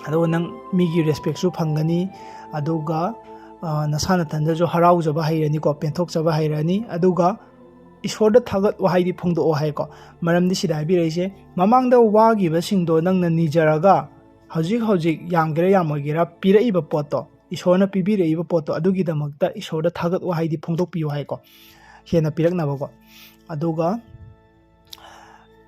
ꯑꯗꯨꯒ ꯅꯪ ꯃꯤꯒꯤ ꯔꯦꯁꯄꯦꯛꯁꯨ ꯐꯪꯒꯅꯤ, ꯑꯗꯨꯒ ꯑ, ꯅꯁꯥ ꯅꯊꯟꯗꯁꯨ ꯍꯔꯥꯎꯖꯕ ꯍꯩꯔꯅꯤꯀꯣ, ꯄꯦꯟꯊꯣꯛꯆꯕ ꯍꯩꯔꯅꯤ꯫ ꯑꯗꯨꯒ ꯏꯁꯣꯔꯗ ꯊꯥꯒꯠ ꯋꯥꯍꯩꯗꯤ ꯐꯣꯡꯗꯣꯛꯑꯣ ꯍꯥꯏꯀꯣ꯫ ꯃꯔꯝꯗꯤ ꯁꯤꯗ ꯍꯥꯏꯕꯤꯔꯛꯏꯁꯦ, ꯃꯃꯥꯡꯗ ꯋꯥꯈꯤꯕꯁꯤꯡꯗꯣ ꯅꯪꯅ ꯅꯤꯖꯔꯒ, ꯍꯧꯖꯤꯛ ꯍꯧꯖꯤꯛ ꯌꯥꯝꯒꯦꯔꯥ ꯌꯥꯝꯃꯣꯏꯒꯦꯔꯥ ꯄꯤꯔꯛꯏꯕ ꯄꯣꯠꯇꯣ, ꯏꯁꯣꯔꯅ ꯄꯤꯕꯤꯔꯛꯏꯕ ꯄꯣꯠꯇꯣ, ꯑꯗꯨꯒꯤꯗꯃꯛꯇ ꯏꯁꯣꯔꯗ ꯊꯥꯒꯠ ꯋꯥꯍꯩꯗꯤ ꯐꯣꯡꯗꯣꯛꯄꯤꯌꯨ ꯍꯥꯏꯀꯣ, ꯍꯦꯟꯅ ꯄꯤꯔꯛꯅꯕꯀꯣ꯫ ꯑꯗꯨꯒ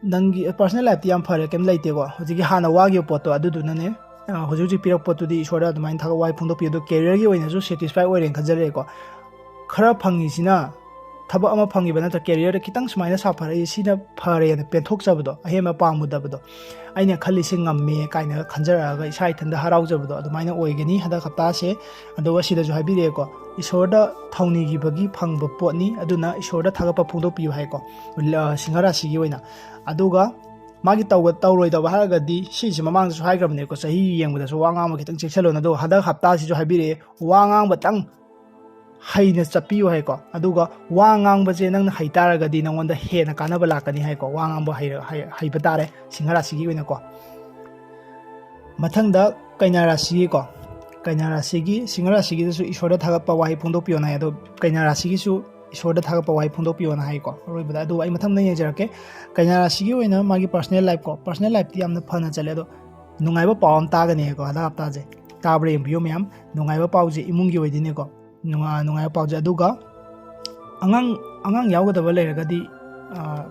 ꯅꯪꯒꯤ ꯄꯔꯁꯣꯅꯦꯜ ꯂꯥꯏꯐꯇꯤ ꯌꯥꯝ ꯐꯔꯦ, ꯀꯩꯝ ꯂꯩꯇꯦꯀꯣ꯫ ꯍꯧꯖꯤꯛꯀꯤ ꯍꯥꯟꯅ ꯋꯥꯈꯤꯕ ꯄꯣꯠꯇꯣ ꯑꯗꯨꯗꯨꯅꯅꯦ, ꯑ, ꯍꯧꯖꯤꯛ ꯍꯧꯖꯤꯛ ꯄꯤꯔꯛꯄ ꯄꯣꯠꯇꯨꯗꯤ ꯏꯁꯣꯔꯗ ꯑꯗꯨꯃꯥꯏꯅ ꯊꯥꯒꯠ ꯋꯥꯍꯩ ꯐꯣꯡꯗꯣꯛꯄꯤꯌꯨ꯫ ꯑꯗꯣ ꯀꯦꯔꯤꯌꯔꯒꯤ ꯑꯣꯏꯅꯁꯨ ꯁꯦꯇꯤꯁꯐꯥꯏ ꯑꯣꯏꯔꯦꯅ ꯈꯟꯖꯔꯛꯑꯦꯀꯣ꯫ ꯈꯔ ꯐꯪꯉꯤꯁꯤꯅ, ꯊꯕꯛ ꯑꯃ ꯐꯪꯉꯤꯕ ꯅꯠꯇ꯭ꯔ ꯀꯦꯔꯤꯌꯔꯗ ꯈꯤꯇꯪ ꯁꯨꯃꯥꯏꯅ ꯁꯥꯐꯔꯛꯏ, ꯁꯤꯅ ꯐꯔꯦꯅ ꯄꯦꯟꯊꯣꯛꯆꯕꯗꯣ, ꯑꯍꯦꯟꯕ ꯄꯥꯝꯃꯨꯗꯕꯗꯣ, ꯑꯩꯅ ꯈꯜꯂꯤꯁꯦ ꯉꯝꯃꯦ ꯀꯥꯏꯅ ꯈꯟꯖꯔꯛꯑꯒ ꯏꯁꯥ ꯏꯊꯟꯗ ꯍꯔꯥꯎꯖꯕꯗꯣ ꯑꯗꯨꯃꯥꯏꯅ ꯑꯣꯏꯒꯅꯤ ꯍꯟꯗꯛ ꯍꯞꯇꯥꯁꯦ꯫ ꯑꯗꯨꯒ ꯁꯤꯗꯁꯨ ꯍꯥꯏꯕꯤꯔꯛꯑꯦꯀꯣ, ꯏꯁꯣꯔꯗ ꯊꯧꯅꯤꯈꯤꯕꯒꯤ ꯐꯪꯕ ꯄꯣꯠꯅꯤ, ꯑꯗꯨꯅ ꯏꯁꯣꯔꯗ ꯊꯥꯒꯠꯄ ꯐꯣꯡꯗꯣꯛꯄꯤꯌꯨ ꯍꯥꯏꯀꯣ꯫ ꯂ-, ꯁꯤꯡꯍ ꯔꯥꯁꯤꯒꯤ ꯑꯣꯏꯅ꯫ ꯑꯗꯨꯒ ꯃꯥꯒꯤ ꯇꯧꯒ-, ꯇꯧꯔꯣꯏꯗꯕ ꯍꯥꯏꯔꯒꯗꯤ, ꯁꯤꯁꯦ ꯃꯃꯥꯡꯗꯁꯨ ꯍꯥꯏꯈ꯭ꯔꯕꯅꯦꯀꯣ, ꯆꯍꯤ ꯌꯦꯡꯕꯗꯁꯨ ꯋꯥ ꯉꯥꯡꯕ ꯈꯤꯇꯪ ꯆꯦꯛꯁꯤꯜꯂꯣꯅ꯫ ꯑꯗꯣ ꯍꯟꯗꯛ ꯍꯞꯇꯥꯁꯤꯁꯨ ꯍꯥꯏꯕꯤꯔꯛꯑꯦ, ꯋꯥ ꯉꯥꯡꯕꯇꯪ ꯍꯩꯅ ꯆꯠꯄꯤꯌꯨ ꯍꯥꯏꯀꯣ꯫ ꯑꯗꯨꯒ ꯋꯥ ꯉꯥꯡꯕꯁꯦ ꯅꯪꯅ ꯍꯩ ꯇꯥꯔꯒꯗꯤ ꯅꯉꯣꯟꯗ ꯍꯦꯟꯅ ꯀꯥꯟꯅꯕ ꯂꯥꯛꯀꯅꯤ ꯍꯥꯏꯀꯣ, ꯋꯥ ꯉꯥꯡꯕ ꯍꯩꯔ-, ꯍꯩ-, ꯍꯩꯕ ꯇꯥꯔꯦ ꯁꯤꯡꯍ ꯔꯥꯁꯤꯒꯤ ꯑꯣꯏꯅꯀꯣ꯫ ꯃꯊꯪꯗ ꯀꯩꯅꯥ ꯔꯥꯁꯤꯒꯤꯀꯣ, ꯀꯩꯅꯥ ꯔꯥꯁꯤꯒꯤ, ꯁꯤꯡꯍ ꯔꯥꯁꯤꯒꯤꯗꯁꯨ ꯏꯁꯣꯔꯗ ꯊꯥꯒꯠꯄ ꯋꯥꯍꯩ ꯐꯣꯡꯗꯣꯛꯄꯤꯌꯣꯅ ꯍꯥꯏ꯫ ꯑꯗꯣ ꯀꯩꯅꯥ ꯔꯥꯁꯤꯒꯤꯁꯨ ꯏꯁꯣꯔꯗ ꯊꯥꯒꯠꯄ ꯋꯥꯍꯩ ꯐꯣꯡꯗꯣꯛꯄꯤꯌꯣꯅ ꯍꯥꯏꯀꯣ ꯑꯔꯣꯏꯕꯗ꯫ ꯑꯗꯨ ꯑꯩ ꯃꯊꯪꯗ ꯌꯦꯡꯖꯔꯛꯀꯦ꯫ ꯀꯩꯅꯥ ꯔꯥꯁꯤꯒꯤ ꯑꯣꯏꯅ ꯃꯥꯒꯤ ꯄꯔꯁꯣꯅꯦꯜ ꯂꯥꯏꯐꯀꯣ, ꯄꯔꯁꯣꯅꯦꯜ ꯂꯥꯏꯐꯇꯤ ꯌꯥꯝꯅ ꯐꯅ ꯆꯠꯂꯦ꯫ ꯑꯗꯣ ꯅꯨꯡꯉꯥꯏꯕ ꯄꯥꯎ ꯑꯃ ꯇꯥꯒꯅꯤ ꯍꯥꯏꯀꯣ ꯍꯟꯗꯛ ꯍꯞꯇꯥꯁꯦ꯫ ꯇꯥꯕ꯭ꯔꯥ ꯌꯦꯡꯕꯤꯌꯨ ꯃꯌꯥꯝ, ꯅꯨꯡꯉꯥꯏꯕ ꯄꯥꯎꯁꯦ ꯏꯃꯨꯡꯒꯤ ꯑꯣꯏꯗꯣꯏꯅꯦꯀꯣ꯫ ꯅꯨꯡꯉꯥꯏ ꯅꯨꯡꯉꯥꯏꯕ ꯄꯥꯎꯁꯦ꯫ ꯑꯗꯨꯒ ꯑꯉꯥꯡ ꯑꯉꯥꯡ ꯌꯥꯎꯒꯗꯕ ꯂꯩꯔꯒꯗꯤ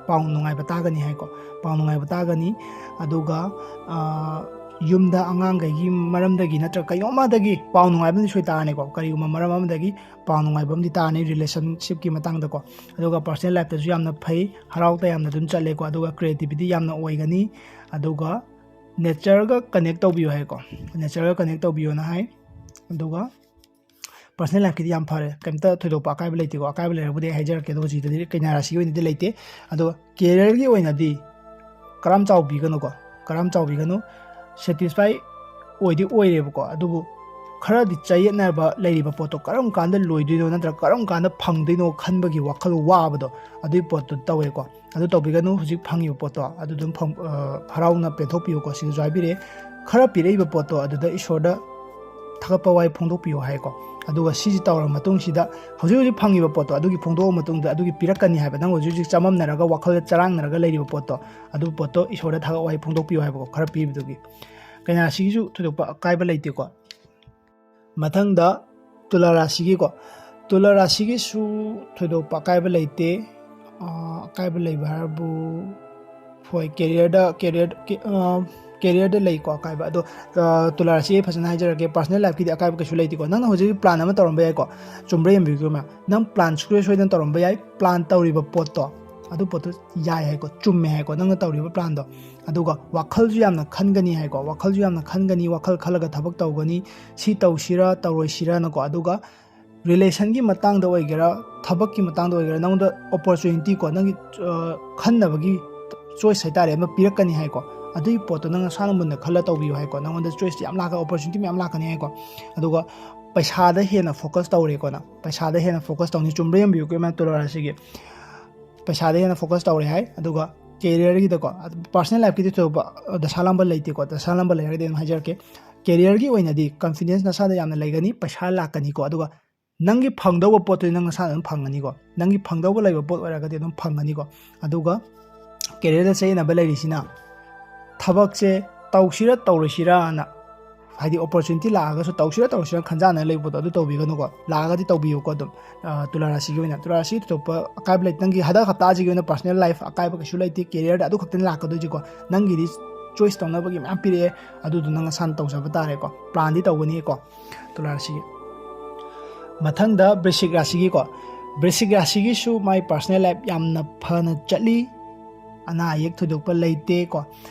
ꯄꯥꯎ ꯅꯨꯡꯉꯥꯏꯕ ꯇꯥꯒꯅꯤ ꯍꯥꯏꯀꯣ꯫ ꯄꯥꯎ ꯅꯨꯡꯉꯥꯏꯕ ꯇꯥꯒꯅꯤ꯫ ꯑꯗꯨꯒ ꯌꯨꯝꯗ ꯑꯉꯥꯡꯈꯩꯒꯤ ꯃꯔꯝꯗꯒꯤ ꯅꯠꯇ꯭ꯔꯒ ꯀꯩꯅꯣꯝꯃꯗꯒꯤ ꯄꯥꯎ ꯅꯨꯡꯉꯥꯏꯕ ꯑꯃꯗꯤ ꯁꯣꯏ ꯇꯥꯔꯅꯤꯀꯣ꯫ ꯀꯔꯤꯒꯨꯝꯕ ꯃꯔꯝ ꯑꯃꯗꯒꯤ ꯄꯥꯎ ꯅꯨꯡꯉꯥꯏꯕ ꯑꯃꯗꯤ ꯇꯥꯔꯅꯤ ꯔꯤꯂꯦꯁꯟꯁꯤꯞꯀꯤ ꯃꯇꯥꯡꯗꯀꯣ꯫ ꯑꯗꯨꯒ ꯄꯔꯁꯣꯅꯦꯜ ꯂꯥꯏꯐꯇꯁꯨ ꯌꯥꯝꯅ ꯐꯩ, ꯍꯔꯥꯎ ꯇꯌꯥꯝꯅ ꯑꯗꯨꯝ ꯆꯠꯂꯦꯀꯣ꯫ ꯑꯗꯨꯒ ꯀ꯭ꯔꯤꯌꯦꯇꯤꯕꯤꯇꯤ ꯌꯥꯝꯅ ꯑꯣꯏꯒꯅꯤ꯫ ꯑꯗꯨꯒ ꯅꯦꯆꯔꯒ ꯀꯅꯦꯛ ꯇꯧꯕꯤꯌꯨ ꯍꯥꯏꯀꯣ꯫ ꯅꯦꯆꯔꯒ ꯀꯅꯦꯛ ꯇꯧꯕꯤꯌꯣꯅ ꯍꯥꯏ꯫ ꯑꯗꯨꯒ ꯄꯔꯁꯣꯅꯦꯜ ꯂꯥꯏꯐꯀꯤꯗꯤ ꯌꯥꯝ ꯐꯔꯦ, ꯀꯩꯝꯇ ꯊꯣꯏꯗꯣꯛꯄ ꯑꯀꯥꯏꯕ ꯂꯩꯇꯦꯀꯣ꯫ ꯑꯀꯥꯏꯕ ꯂꯩꯔꯕꯨꯗꯤ ꯑꯩ ꯍꯥꯏꯖꯔꯛꯀꯦ, ꯑꯗꯣ ꯍꯧꯖꯤꯛꯇꯗꯤ ꯀꯩꯅꯥ ꯔꯥꯁꯤꯒꯤ ꯑꯣꯏꯅꯗꯤ ꯂꯩꯇꯦ꯫ ꯑꯗꯣ ꯀꯦꯔꯤꯌꯔꯒꯤ ꯑꯣꯏꯅꯗꯤ ꯀꯔꯝ ꯆꯥꯎꯕꯤꯒꯅꯨꯀꯣ, ꯀꯔꯝ ꯆꯥꯎꯕꯤꯒꯅꯨ꯫ ꯁꯦꯇꯤꯁꯐꯥꯏ ꯑꯣꯏꯗꯤ ꯑꯣꯏꯔꯦꯕꯀꯣ, ꯑꯗꯨꯕꯨ ꯈꯔꯗꯤ ꯆꯌꯦꯠꯅꯕ ꯂꯩꯔꯤꯕ ꯄꯣꯠꯇꯣ ꯀꯔꯝ ꯀꯥꯟꯗ ꯂꯣꯏꯗꯣꯏꯅꯣ ꯅꯠꯇ꯭ꯔꯒ ꯀꯔꯝ ꯀꯥꯟꯗ ꯐꯪꯗꯣꯏꯅꯣ ꯈꯟꯕꯒꯤ ꯋꯥꯈꯜ ꯋꯥꯕꯗꯣ, ꯑꯗꯨꯒꯤ ꯄꯣꯠꯇꯨ ꯇꯧꯋꯦꯀꯣ꯫ ꯑꯗꯨ ꯇꯧꯕꯤꯒꯅꯨ꯫ ꯍꯧꯖꯤꯛ ꯐꯪꯉꯤꯕ ꯄꯣꯠꯇꯣ ꯑꯗꯨ ꯑꯗꯨꯝ ꯐꯪ-, ꯑ, ꯍꯔꯥꯎꯅ ꯄꯦꯟꯊꯣꯛꯄꯤꯌꯨꯀꯣ꯫ ꯁꯤꯗꯁꯨ ꯍꯥꯏꯕꯤꯔꯦ, ꯈꯔ ꯄꯤꯔꯛꯏꯕ ꯄꯣꯠꯇꯣ ꯑꯗꯨꯗ ꯏꯁꯣꯔꯗ ꯊꯥꯒꯠꯄ ꯋꯥꯍꯩ ꯐꯣꯡꯗꯣꯛꯄꯤꯌꯨ ꯍꯥꯏꯀꯣ꯫ ꯑꯗꯨꯒ ꯁꯤꯁꯤ ꯇꯧꯔꯕ ꯃꯇꯨꯡꯁꯤꯗ ꯍꯧꯖꯤꯛ ꯍꯧꯖꯤꯛ ꯐꯪꯉꯤꯕ ꯄꯣꯠꯇꯣ ꯑꯗꯨꯒꯤ ꯐꯣꯡꯗꯣꯛꯑ ꯃꯇꯨꯡꯗ ꯑꯗꯨꯒꯤ ꯄꯤꯔꯛꯀꯅꯤ ꯍꯥꯏꯕ, ꯅꯪ ꯍꯧꯖꯤꯛ ꯍꯧꯖꯤꯛ ꯆꯃꯝꯅꯔꯒ ꯋꯥꯈꯜꯗ ꯆꯔꯥꯡꯅꯔꯒ ꯂꯩꯔꯤꯕ ꯄꯣꯠꯇꯣ, ꯑꯗꯨ ꯄꯣꯠꯇꯣ ꯏꯁꯣꯔꯗ ꯊꯥꯒꯠ ꯋꯥꯍꯩ ꯐꯣꯡꯗꯣꯛꯄꯤꯌꯨ ꯍꯥꯏꯕꯀꯣ, ꯈꯔ ꯄꯤꯕꯗꯨꯒꯤ꯫ ꯀꯩꯅꯥꯁꯤꯒꯤꯁꯨ ꯊꯣꯏꯗꯣꯛꯄ ꯑꯀꯥꯏꯕ ꯂꯩꯇꯦꯀꯣ꯫ ꯃꯊꯪꯗ ꯇꯨꯂꯥ ꯔꯥꯁꯤꯒꯤꯀꯣ, ꯇꯨꯂꯥ ꯔꯥꯁꯤꯒꯤꯁꯨ ꯊꯣꯏꯗꯣꯛꯄ ꯑꯀꯥꯏꯕ ꯂꯩꯇꯦ꯫ ꯑ, ꯑꯀꯥꯏꯕ ꯂꯩꯕ ꯍꯥꯏꯕꯨ, ꯍꯣꯏ, ꯀꯦꯔꯤꯌꯔꯗ, ꯀꯦꯔꯤꯌꯔ, ꯀꯦ-, ꯑ, ꯀꯦꯔꯤꯌꯔꯗ ꯂꯩꯀꯣ ꯑꯀꯥꯏꯕ꯫ ꯑꯗꯣ, ꯑ, ꯇꯨꯂꯥ ꯔꯥꯁꯤ ꯑꯩ ꯐꯖꯅ ꯍꯥꯏꯖꯔꯛꯀꯦ, ꯄꯔꯁꯣꯅꯦꯜ ꯂꯥꯏꯐꯀꯤꯗꯤ ꯑꯀꯥꯏꯕ ꯀꯩꯁꯨ ꯂꯩꯇꯦꯀꯣ꯫ ꯅꯪꯅ ꯍꯧꯖꯤꯛ ꯄ꯭ꯂꯥꯟ ꯑꯃ ꯇꯧꯔꯝꯕ ꯌꯥꯏꯀꯣ, ꯆꯨꯝꯕ꯭ꯔꯥ ꯌꯦꯡꯕꯤꯌꯨꯀꯣ ꯃꯌꯥꯝ꯫ ꯅꯪ ꯄ꯭ꯂꯥꯟ ꯁꯨꯡꯁꯣꯏ ꯁꯣꯏꯗꯅ ꯇꯧꯔꯝꯕ ꯌꯥꯏ, ꯄ꯭ꯂꯥꯟ ꯇꯧꯔꯤꯕ ꯄꯣꯠꯇꯣ, ꯑꯗꯨ ꯄꯣꯠꯇꯣ ꯌꯥꯏ ꯍꯥꯏꯀꯣ, ꯆꯨꯝꯃꯦ ꯍꯥꯏꯀꯣ ꯅꯪꯅ ꯇꯧꯔꯤꯕ ꯄ꯭ꯂꯥꯟꯗꯣ꯫ ꯑꯗꯨꯒ ꯋꯥꯈꯜꯁꯨ ꯌꯥꯝꯅ ꯈꯟꯒꯅꯤ ꯍꯥꯏꯀꯣ, ꯋꯥꯈꯜꯁꯨ ꯌꯥꯝꯅ ꯈꯟꯒꯅꯤ, ꯋꯥꯈꯜ ꯈꯜꯂꯒ ꯊꯕꯛ ꯇꯧꯒꯅꯤ, ꯁꯤ ꯇꯧꯁꯤꯔꯥ ꯇꯧꯔꯣꯏꯁꯤꯔꯥꯅꯀꯣ꯫ ꯑꯗꯨꯒ ꯔꯤꯂꯦꯁꯟꯒꯤ ꯃꯇꯥꯡꯗ ꯑꯣꯏꯒꯦꯔꯥ, ꯊꯕꯛꯀꯤ ꯃꯇꯥꯡꯗ ꯑꯣꯏꯒꯦꯔꯥ, ꯅꯉꯣꯟꯗ ꯑꯣꯄꯣꯔꯆꯨꯅꯤꯇꯤ ꯀꯣ, ꯅꯪꯒꯤ, ꯑ, ꯈꯟꯅꯕꯒꯤ ꯆꯣꯏꯁ ꯍꯥꯏꯇꯥꯔꯦ, ꯑꯃ ꯄꯤꯔꯛꯀꯅꯤ ꯍꯥꯏꯀꯣ꯫ ꯑꯗꯨꯒꯤ ꯄꯣꯠꯇꯣ ꯅꯪ ꯅꯁꯥꯅ ꯃꯨꯟꯅ ꯈꯜꯂ ꯇꯧꯕꯤꯌꯨ ꯍꯥꯏꯀꯣ꯫ ꯅꯉꯣꯟꯗ ꯆꯣꯏꯁ ꯌꯥꯝ ꯂꯥꯛꯀ-, ꯑꯣꯄꯣꯔꯆꯨꯅꯤꯇꯤ ꯃꯌꯥꯝ ꯂꯥꯛꯀꯅꯤ ꯍꯥꯏꯀꯣ꯫ ꯑꯗꯨꯒ ꯄꯩꯁꯥꯗ ꯍꯦꯟꯅ ꯐꯣꯀꯁ ꯇꯧꯔꯦꯀꯣ ꯅꯪ꯫ ꯄꯩꯁꯥꯗ ꯍꯦꯟꯅ ꯐꯣꯀꯁ ꯇꯧꯅꯤ꯫ ꯆꯨꯝꯕ꯭ꯔꯥ ꯌꯦꯡꯕꯤꯌꯨꯀꯣ ꯏꯃꯥ, ꯇꯨꯂꯥ ꯔꯥꯁꯤꯒꯤ꯫ ꯄꯩꯁꯥꯗ ꯍꯦꯟꯅ ꯐꯣꯀꯁ ꯇꯧꯔꯦ ꯍꯥꯏ꯫ ꯑꯗꯨꯒ ꯀꯦꯔꯤꯌꯔꯒꯤꯗꯀꯣ, ꯄꯔꯁꯣꯅꯦꯜ ꯂꯥꯏꯐꯀꯤꯗꯤ ꯊꯣꯏꯗꯣꯛꯄ ꯗꯁꯥ ꯂꯥꯡꯕ ꯂꯩꯇꯦꯀꯣ꯫ ꯗꯁꯥ ꯂꯥꯡꯕ ꯂꯩꯔꯒꯗꯤ ꯑꯗꯨꯝ ꯍꯥꯏꯖꯔꯛꯀꯦ꯫ ꯀꯦꯔꯤꯌꯔꯒꯤ ꯑꯣꯏꯅꯗꯤ ꯀꯟꯐꯤꯗꯦꯟꯁ ꯅꯁꯥꯗ ꯌꯥꯝꯅ ꯂꯩꯒꯅꯤ, ꯄꯩꯁꯥ ꯂꯥꯛꯀꯅꯤꯀꯣ꯫ ꯑꯗꯨꯒ ꯅꯪꯒꯤ ꯐꯪꯗꯧꯕ ꯄꯣꯠꯇꯨꯗꯤ ꯅꯪ ꯅꯁꯥꯅ ꯑꯗꯨꯝ ꯐꯪꯒꯅꯤꯀꯣ꯫ ꯅꯪꯒꯤ ꯐꯪꯗꯧꯕ ꯂꯩꯕ ꯄꯣꯠ ꯑꯣꯏꯔꯒꯗꯤ ꯑꯗꯨꯝ ꯐꯪꯒꯅꯤꯀꯣ꯫ ꯑꯗꯨꯒ ꯀꯦꯔꯤꯌꯔꯗ ꯆꯌꯦꯠꯅꯕ ꯂꯩꯔꯤꯁꯤꯅ ꯊꯕꯛꯁꯦ ꯇꯧꯁꯤꯔ ꯇꯧꯔꯣꯏꯁꯤꯔꯅ ꯍꯥꯏꯗꯤ opportunity ꯂꯥꯛꯑꯒꯁꯨ ꯇꯧꯁꯤꯔ ꯇꯧꯁꯤꯔ ꯈꯟꯖꯥꯟꯅ ꯂꯩꯕꯗꯣ ꯑꯗꯨ ꯇꯧꯕꯤꯒꯅꯨꯀꯣ꯫ ꯂꯥꯛꯑꯒꯗꯤ ꯇꯧꯕꯤꯌꯨꯀꯣ ꯑꯗꯨꯝ꯫ ꯑ, ꯇꯨꯂꯥ ꯔꯥꯁꯤꯒꯤ ꯑꯣꯏꯅ, ꯇꯨꯂꯥ ꯔꯥꯁꯤ ꯊꯣꯏꯗꯣꯛꯄ ꯑꯀꯥꯏꯕ ꯂꯩꯇꯦ꯫ ꯅꯪꯒꯤ ꯍꯟꯗꯛ ꯍꯞꯇꯥꯁꯤꯒꯤ ꯑꯣꯏꯅ personal life ꯑꯀꯥꯏꯕ ꯀꯩꯁꯨ ꯂꯩꯇꯦ꯫ careerꯗ ꯑꯗꯨ ꯈꯛꯇꯅꯤ ꯂꯥꯛꯀꯗꯣꯏꯁꯤꯀꯣ꯫ ꯅꯪꯒꯤꯗꯤ choice ꯇꯧꯅꯕꯒꯤ ꯃꯌꯥꯝ ꯄꯤꯔꯛꯑꯦ, ꯑꯗꯨꯗꯣ ꯅꯪ ꯅꯁꯥꯅ ꯇꯧꯖꯕ ꯇꯥꯔꯦꯀꯣ꯫ planꯗꯤ ꯇꯧꯒꯅꯤꯀꯣ ꯇꯨꯂꯥ ꯔꯥꯁꯤꯒꯤ꯫ ꯃꯊꯪꯗ ꯕ꯭ꯔꯤꯁꯤꯛ ꯔꯥꯁꯤꯒꯤꯀꯣ꯫ ꯕ꯭ꯔꯤꯁꯤꯛ ꯔꯥꯁꯤꯒꯤꯁꯨ ꯃꯥꯏ personal life ꯌꯥꯝꯅ ꯐꯅ ꯆꯠꯂꯤ, ꯑꯅꯥ ꯑꯌꯦꯛ ꯊꯣꯏꯗꯣꯛꯄ ꯂꯩꯇꯦꯀꯣ꯫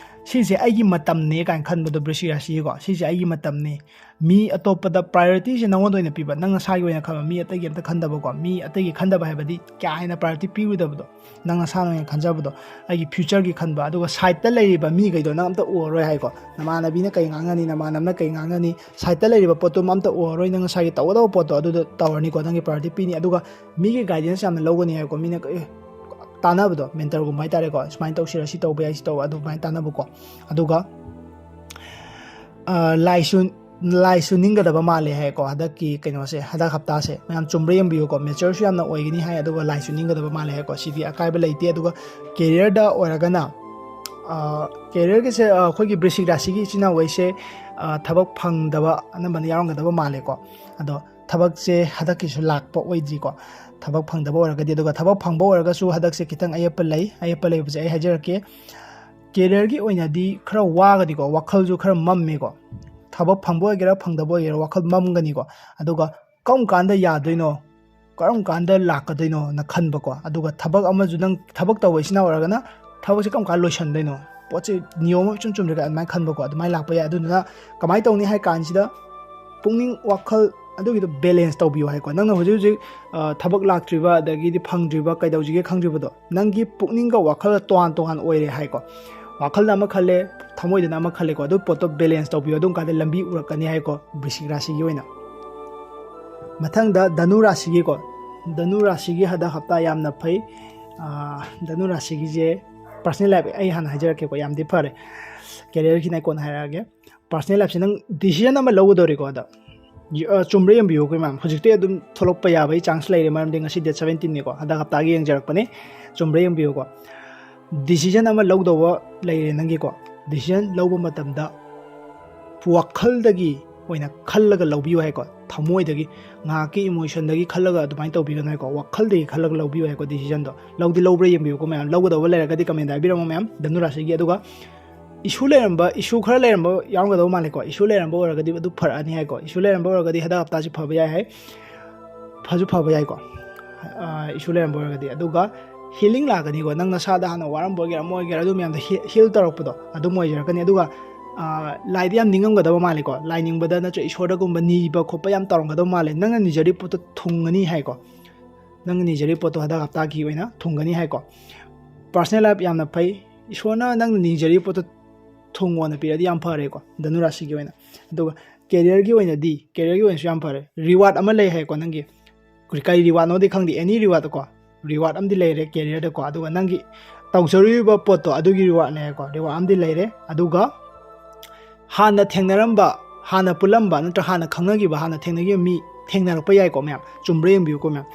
ꯁꯤꯁꯦ ꯑꯩꯒꯤ ꯃꯇꯝꯅꯦ ꯀꯥꯏꯅ ꯈꯟꯕꯗꯣ ꯕ꯭ꯔꯤꯁꯤꯛ ꯔꯥꯁꯤꯒꯤꯀꯣ, ꯁꯤꯁꯦ ꯑꯩꯒꯤ ꯃꯇꯝꯅꯤ꯫ ꯃꯤ ꯑꯇꯣꯞꯄꯗ priorityꯁꯦ ꯅꯉꯣꯟꯗ ꯑꯣꯏꯅ ꯄꯤꯕ, ꯅꯪ ꯅꯁꯥꯒꯤ ꯑꯣꯏꯅ ꯈꯟꯕ, ꯃꯤ ꯑꯇꯩꯒꯤ ꯑꯝꯇ ꯈꯟꯗꯕꯀꯣ꯫ ꯃꯤ ꯑꯇꯩꯒꯤ ꯈꯟꯗꯕ ꯍꯥꯏꯕꯗꯤ ꯀꯌꯥ ꯍꯦꯟꯅ priority ꯄꯤꯔꯨꯗꯕꯗꯣ, ꯅꯪ ꯅꯁꯥꯅ ꯑꯣꯏꯅ ꯈꯟꯖꯕꯗꯣ, ꯑꯩꯒꯤ futureꯒꯤ ꯈꯟꯕ꯫ ꯑꯗꯨꯒ sideꯇ ꯂꯩꯔꯤꯕ ꯃꯤꯈꯩꯗꯣ ꯅꯪ ꯑꯝꯇ ꯎꯔꯔꯣꯏ ꯍꯥꯏꯀꯣ꯫ ꯅꯃꯥꯟꯅꯕꯤꯅ ꯀꯩ ꯉꯥꯡꯒꯅꯤ, ꯅꯃꯥꯟꯅꯕꯅ ꯀꯩ ꯉꯥꯡꯒꯅꯤ, sideꯇ ꯂꯩꯔꯤꯕ ꯄꯣꯠꯇꯨꯃ ꯑꯝꯇ ꯎꯔꯔꯣꯏ꯫ ꯅꯪ ꯅꯁꯥꯒꯤ ꯇꯧꯒꯗꯕ ꯄꯣꯠꯇꯣ ꯑꯗꯨꯗ ꯇꯧꯔꯅꯤꯀꯣ꯫ ꯅꯪꯒꯤ priority ꯄꯤꯅꯤ꯫ ꯑꯗꯨꯒ ꯃꯤꯒꯤ guidance ꯌꯥꯝꯅ ꯂꯧꯒꯅꯤ ꯍꯥꯏꯀꯣ꯫ ꯃꯤꯅ ꯀ-, ꯑꯦ, ꯇꯥꯟꯅꯕꯗꯣ, mentorꯒꯨꯝꯕ ꯍꯥꯏꯇꯥꯔꯦꯀꯣ, ꯁꯨꯃꯥꯏꯅ ꯇꯧꯁꯤꯔ, ꯁꯤ ꯇꯧꯕ ꯌꯥꯏ, ꯁꯤ ꯇꯧꯕ, ꯑꯗꯨꯃꯥꯏꯅ ꯇꯥꯟꯅꯕꯀꯣ꯫ ꯑꯗꯨꯒ ꯑ, ꯂꯥꯏꯁꯨ, ꯂꯥꯏꯁꯨ ꯅꯤꯡꯒꯗꯕ ꯃꯥꯜꯂꯦ ꯍꯥꯏꯀꯣ, ꯍꯟꯗꯛꯀꯤ ꯀꯩꯅꯣꯁꯦ, ꯍꯟꯗꯛ ꯍꯞꯇꯥꯁꯦ꯫ ꯃꯌꯥꯝ ꯆꯨꯝꯕ꯭ꯔꯥ ꯌꯦꯡꯕꯤꯌꯨꯀꯣ, matureꯁꯨ ꯌꯥꯝꯅ ꯑꯣꯏꯒꯅꯤ ꯍꯥꯏ, ꯑꯗꯨꯒ ꯂꯥꯏꯁꯨ ꯅꯤꯡꯒꯗꯕ ꯃꯥꯜꯂꯦ ꯍꯥꯏꯀꯣ꯫ ꯁꯤꯗꯤ ꯑꯀꯥꯏꯕ ꯂꯩꯇꯦ꯫ ꯑꯗꯨꯒ careerꯗ ꯑꯣꯏꯔꯒꯅ, ꯑ, careerꯒꯤꯁꯦ, ꯑ, ꯑꯩꯈꯣꯏꯒꯤ ꯕ꯭ꯔꯤꯁꯤꯛ ꯔꯥꯁꯤꯒꯤ ꯏꯆꯤꯟ ꯏꯅꯥꯎꯈꯩꯁꯦ, ꯑ, ꯊꯕꯛ ꯐꯪꯗꯕ ꯑꯅꯝꯕꯅ ꯌꯥꯎꯔꯝꯒꯗꯕ ꯃꯥꯜꯂꯦꯀꯣ꯫ ꯑꯗꯣ ꯊꯕꯛꯁꯦ ꯍꯟꯗꯛꯀꯤꯁꯨ ꯂꯥꯛꯄ ꯑꯣꯏꯗ꯭ꯔꯤꯀꯣ, ꯊꯕꯛ ꯐꯪꯗꯕ ꯑꯣꯏꯔꯒꯗꯤ꯫ ꯑꯗꯨꯒ ꯊꯕꯛ ꯐꯪꯕ ꯑꯣꯏꯔꯒꯁꯨ ꯍꯟꯗꯛꯁꯦ ꯈꯤꯇꯪ ꯑꯌꯦꯠꯄ ꯂꯩ꯫ ꯑꯌꯦꯠꯄ ꯂꯩꯕꯁꯦ ꯑꯩ ꯍꯥꯏꯖꯔꯛꯀꯦ, careerꯒꯤ ꯑꯣꯏꯅꯗꯤ ꯈꯔ ꯋꯥꯒꯅꯤꯀꯣ, ꯋꯥꯈꯜꯁꯨ ꯈꯔ ꯃꯝꯃꯦꯀꯣ꯫ ꯊꯕꯛ ꯐꯪꯕ ꯑꯣꯏꯒꯦꯔꯥ ꯐꯪꯗꯕ ꯑꯣꯏꯒꯦꯔꯥ ꯋꯥꯈꯜ ꯃꯝꯒꯅꯤꯀꯣ꯫ ꯑꯗꯨꯒ ꯀꯔꯝ ꯀꯥꯟꯗ ꯌꯥꯗꯣꯏꯅꯣ, ꯀꯔꯝ ꯀꯥꯟꯗ ꯂꯥꯛꯀꯗꯣꯏꯅꯣꯅ ꯈꯟꯕꯀꯣ꯫ ꯑꯗꯨꯒ ꯊꯕꯛ ꯑꯃꯁꯨ, ꯅꯪ ꯊꯕꯛ ꯇꯧꯕ ꯏꯆꯤꯟ ꯏꯅꯥꯎ ꯑꯣꯏꯔꯒꯅ ꯊꯕꯛꯁꯦ ꯀꯔꯝ ꯀꯥꯟꯗ ꯂꯣꯏꯁꯤꯟꯗꯣꯏꯅꯣ, ꯄꯣꯠꯁꯦ ꯅꯤꯌꯣꯝ ꯑꯃ ꯏꯆꯨꯝ ꯆꯨꯝꯗ꯭ꯔꯒ ꯑꯗꯨꯃꯥꯏꯅ ꯈꯟꯕꯀꯣ꯫ ꯑꯗꯨꯃꯥꯏꯅ ꯂꯥꯛꯄ ꯌꯥꯏ꯫ ꯑꯗꯨꯗꯨꯅ ꯀꯃꯥꯏꯅ ꯇꯧꯅꯤ ꯍꯥꯏ ꯀꯥꯟꯁꯤꯗ ꯄꯨꯛꯅꯤꯡ ꯋꯥꯈꯜ ꯑꯗꯨꯒꯤꯗꯣ balance ꯇꯧꯕꯤꯌꯨ ꯍꯥꯏꯀꯣ꯫ ꯅꯪꯅ ꯍꯧꯖꯤꯛ ꯍꯧꯖꯤꯛ, ꯑ, ꯊꯕꯛ ꯂꯥꯛꯇ꯭ꯔꯤꯕ, ꯑꯗꯒꯤꯗꯤ ꯐꯪꯗ꯭ꯔꯤꯕ, ꯀꯩꯗꯧꯁꯤꯒꯦ ꯈꯪꯗ꯭ꯔꯤꯕꯗꯣ, ꯅꯪꯒꯤ ꯄꯨꯛꯅꯤꯡꯒ ꯋꯥꯈꯜꯒ ꯇꯣꯉꯥꯟ ꯇꯣꯉꯥꯟ ꯑꯣꯏꯔꯦ ꯍꯥꯏꯀꯣ꯫ ꯋꯥꯈꯜꯗ ꯑꯃ ꯈꯜꯂꯦ, ꯊꯃꯣꯏꯗꯅ ꯑꯃ ꯈꯜꯂꯦꯀꯣ꯫ ꯑꯗꯨ ꯄꯣꯠꯇꯣ balance ꯇꯧꯕꯤꯌꯨ, ꯑꯗꯨꯝ ꯀꯥꯟꯗ ꯂꯝꯕꯤ ꯎꯔꯛꯀꯅꯤ ꯍꯥꯏꯀꯣ, ꯕ꯭ꯔꯤꯁꯤꯛ ꯔꯥꯁꯤꯒꯤ ꯑꯣꯏꯅ꯫ ꯃꯊꯪꯗ ꯙꯅꯨ ꯔꯥꯁꯤꯒꯤꯀꯣ, ꯙꯅꯨ ꯔꯥꯁꯤꯒꯤ ꯍꯟꯗꯛ ꯍꯞꯇꯥ ꯌꯥꯝꯅ ꯐꯩ꯫ ꯑ, ꯙꯅꯨ ꯔꯥꯁꯤꯒꯤꯁꯦ personal life ꯑꯩ ꯍꯥꯟꯅ ꯍꯥꯏꯖꯔꯛꯀꯦꯀꯣ, ꯌꯥꯝꯗꯤ ꯐꯔꯦ꯫ careerꯒꯤꯅ ꯑꯩ ꯀꯣꯟꯅ ꯍꯥꯏꯔꯛꯑꯒꯦ꯫ personal lifeꯁꯦ ꯅꯪ decision ꯑꯃ ꯂꯧꯒꯗꯧꯔꯤꯀꯣ꯫ ꯑꯗ, ꯑ, ꯆꯨꯝꯕ꯭ꯔꯥ ꯌꯦꯡꯕꯤꯌꯨꯀꯣ ꯏꯃꯥ, ꯍꯧꯖꯤꯛꯇꯤ ꯑꯗꯨꯝ ꯊꯣꯛꯂꯛꯄ ꯌꯥꯕꯒꯤ chance ꯂꯩꯔꯦ, ꯃꯔꯝꯗꯤ ꯉꯁꯤ date seventeenꯅꯤꯀꯣ, ꯍꯟꯗꯛ ꯍꯞꯇꯥꯒꯤ ꯌꯦꯡꯖꯔꯛꯄꯅꯤ꯫ ꯆꯨꯝꯕ꯭ꯔꯥ ꯌꯦꯡꯕꯤꯌꯨꯀꯣ꯫ decision ꯑꯃ ꯂꯧꯗꯧꯕ ꯂꯩꯔꯦ ꯅꯪꯒꯤꯀꯣ꯫ decision ꯂꯧꯕ ꯃꯇꯝꯗ ꯋꯥꯈꯜꯗꯒꯤ ꯑꯣꯏꯅ ꯈꯜꯂꯒ ꯂꯧꯕꯤꯌꯨ ꯍꯥꯏꯀꯣ꯫ ꯊꯃꯣꯏꯗꯒꯤ, ꯉꯥꯏꯍꯥꯛꯀꯤ ꯏꯃꯣꯁꯟꯗꯒꯤ ꯈꯜꯂꯒ ꯑꯗꯨꯃꯥꯏꯅ ꯇꯧꯕꯤꯒꯅꯨ ꯍꯥꯏꯀꯣ꯫ ꯋꯥꯈꯜꯗꯒꯤ ꯈꯜꯂꯒ ꯂꯧꯕꯤꯌꯨ ꯍꯥꯏꯀꯣ ꯗꯤꯁꯤꯖꯟꯗꯣ꯫ ꯂꯧꯗꯤ ꯂꯧꯕ꯭ꯔꯥ ꯌꯦꯡꯕꯤꯌꯨꯀꯣ ꯃꯌꯥꯝ꯫ ꯂꯧꯒꯗꯧꯕ ꯂꯩꯔꯒꯗꯤ ꯀꯃꯦꯟꯗ ꯍꯥꯏꯕꯤꯔꯝꯃꯣ ꯃꯌꯥꯝ, ꯙꯅꯨ ꯔꯥꯁꯤꯒꯤ꯫ ꯑꯗꯨꯒ ꯏꯁꯨ ꯂꯩꯔꯝꯕ, ꯏꯁꯨ ꯈꯔ ꯂꯩꯔꯝꯕ ꯌꯥꯎꯔꯝꯒꯗꯧ ꯃꯥꯜꯂꯦꯀꯣ꯫ ꯏꯁꯨ ꯂꯩꯔꯝꯕ ꯑꯣꯏꯔꯒꯗꯤ ꯑꯗꯨ ꯐꯔꯛꯑꯅꯤ ꯍꯥꯏꯀꯣ꯫ ꯏꯁꯨ ꯂꯩꯔꯝꯕ ꯑꯣꯏꯔꯒꯗꯤ ꯍꯟꯗꯛ ꯍꯞꯇꯥꯁꯤ ꯐꯕ ꯌꯥꯏ ꯍꯥꯏ, ꯐꯁꯨ ꯐꯕ ꯌꯥꯏꯀꯣ, ꯏꯁꯨ ꯂꯩꯔꯝꯕ ꯑꯣꯏꯔꯒꯗꯤ꯫ ꯑꯗꯨꯒ ꯍꯤꯂꯤꯡ ꯂꯥꯛꯀꯅꯤꯀꯣ꯫ ꯅꯪ ꯅꯁꯥꯗ ꯍꯥꯟꯅ ꯋꯥꯔꯝꯕ ꯑꯣꯏꯒꯦꯔꯥ ꯑꯃ ꯑꯣꯏꯒꯦꯔꯥ, ꯑꯗꯨ ꯃꯌꯥꯝꯗꯣ ꯍꯤꯜ ꯇꯧꯔꯛꯄꯗꯣ ꯑꯗꯨꯝ ꯑꯣꯏꯖꯔꯛꯀꯅꯤ꯫ ꯑꯗꯨꯒ ꯂꯥꯏꯗꯤ ꯌꯥꯝ ꯅꯤꯡꯉꯝꯒꯗꯕ ꯃꯥꯜꯂꯦꯀꯣ꯫ ꯂꯥꯏ ꯅꯤꯡꯕꯗ ꯅꯠꯇ꯭ꯔꯒ ꯏꯁꯣꯔꯗꯒꯨꯝꯕ ꯅꯤꯕ ꯈꯣꯠꯄ ꯌꯥꯝ ꯇꯧꯔꯝꯒꯗꯕ ꯃꯥꯜꯂꯦ꯫ ꯅꯪꯅ ꯅꯤꯖꯔꯤꯕ ꯄꯣꯠꯇꯣ ꯊꯨꯡꯒꯅꯤ ꯍꯥꯏꯀꯣ꯫ ꯅꯪꯅ ꯅꯤꯖꯔꯤꯕ ꯄꯣꯠꯇꯣ ꯍꯟꯗꯛ ꯍꯞꯇꯥꯒꯤ ꯑꯣꯏꯅ ꯊꯨꯡꯒꯅꯤ ꯍꯥꯏꯀꯣ꯫ ꯄꯥꯔꯁꯣꯅꯦꯜ ꯂꯥꯏꯐ ꯌꯥꯝꯅ ꯐꯩ꯫ ꯏꯁꯣꯔꯅ ꯅꯪꯅ ꯅꯤꯖꯔꯤꯕ ꯄꯣꯠꯇꯣ ꯊꯨꯡꯉꯣꯅ ꯄꯤꯔꯗꯤ ꯌꯥꯝ ꯐꯔꯦꯀꯣ ꯙꯅꯨ ꯔꯥꯁꯤꯒꯤ ꯑꯣꯏꯅ꯫ ꯑꯗꯨꯒ ꯀꯦꯔꯤꯌꯔꯒꯤ ꯑꯣꯏꯅꯗꯤ, ꯀꯦꯔꯤꯌꯔꯒꯤ ꯑꯣꯏꯅꯁꯨ ꯌꯥꯝ ꯐꯔꯦ꯫ ꯔꯤꯋꯥꯔꯗ ꯑꯃ ꯂꯩ ꯍꯥꯏꯀꯣ ꯅꯪꯒꯤ꯫ ꯀꯔꯤ ꯔꯤꯋꯥꯔꯗꯅꯣꯗꯤ ꯈꯪꯗꯦ, ꯑꯦꯅꯤ ꯔꯤꯋꯥꯔꯗ ꯀꯣ꯫ ꯔꯤꯋꯥꯔꯗ ꯑꯃꯗꯤ ꯂꯩꯔꯦ ꯀꯦꯔꯤꯌꯔꯗꯀꯣ꯫ ꯑꯗꯨꯒ ꯅꯪꯒꯤ ꯇꯧꯖꯔꯤꯕ ꯄꯣꯠꯇꯣ ꯑꯗꯨꯒꯤ ꯔꯤꯋꯥꯔꯗꯅꯦ ꯍꯥꯏꯀꯣ꯫ ꯔꯤꯋꯥꯔꯗ ꯑꯃꯗꯤ ꯂꯩꯔꯦ꯫ ꯑꯗꯨꯒ ꯍꯥꯟꯅ ꯊꯦꯡꯅꯔꯝꯕ, ꯍꯥꯟꯅ ꯄꯨꯜꯂꯝꯕ ꯅꯠꯇ꯭ꯔꯒ ꯍꯥꯟꯅ ꯈꯪꯅꯈꯤꯕ, ꯍꯥꯟꯅ ꯊꯦꯡꯅꯈꯤꯕ ꯃꯤ ꯊꯦꯡꯅꯔꯛꯄ ꯌꯥꯏꯀꯣ ꯃꯌꯥꯝ꯫ ꯆꯨꯝꯕ꯭ꯔꯥ ꯌꯦꯡꯕꯤꯌꯨꯀꯣ ꯃꯌꯥꯝ꯫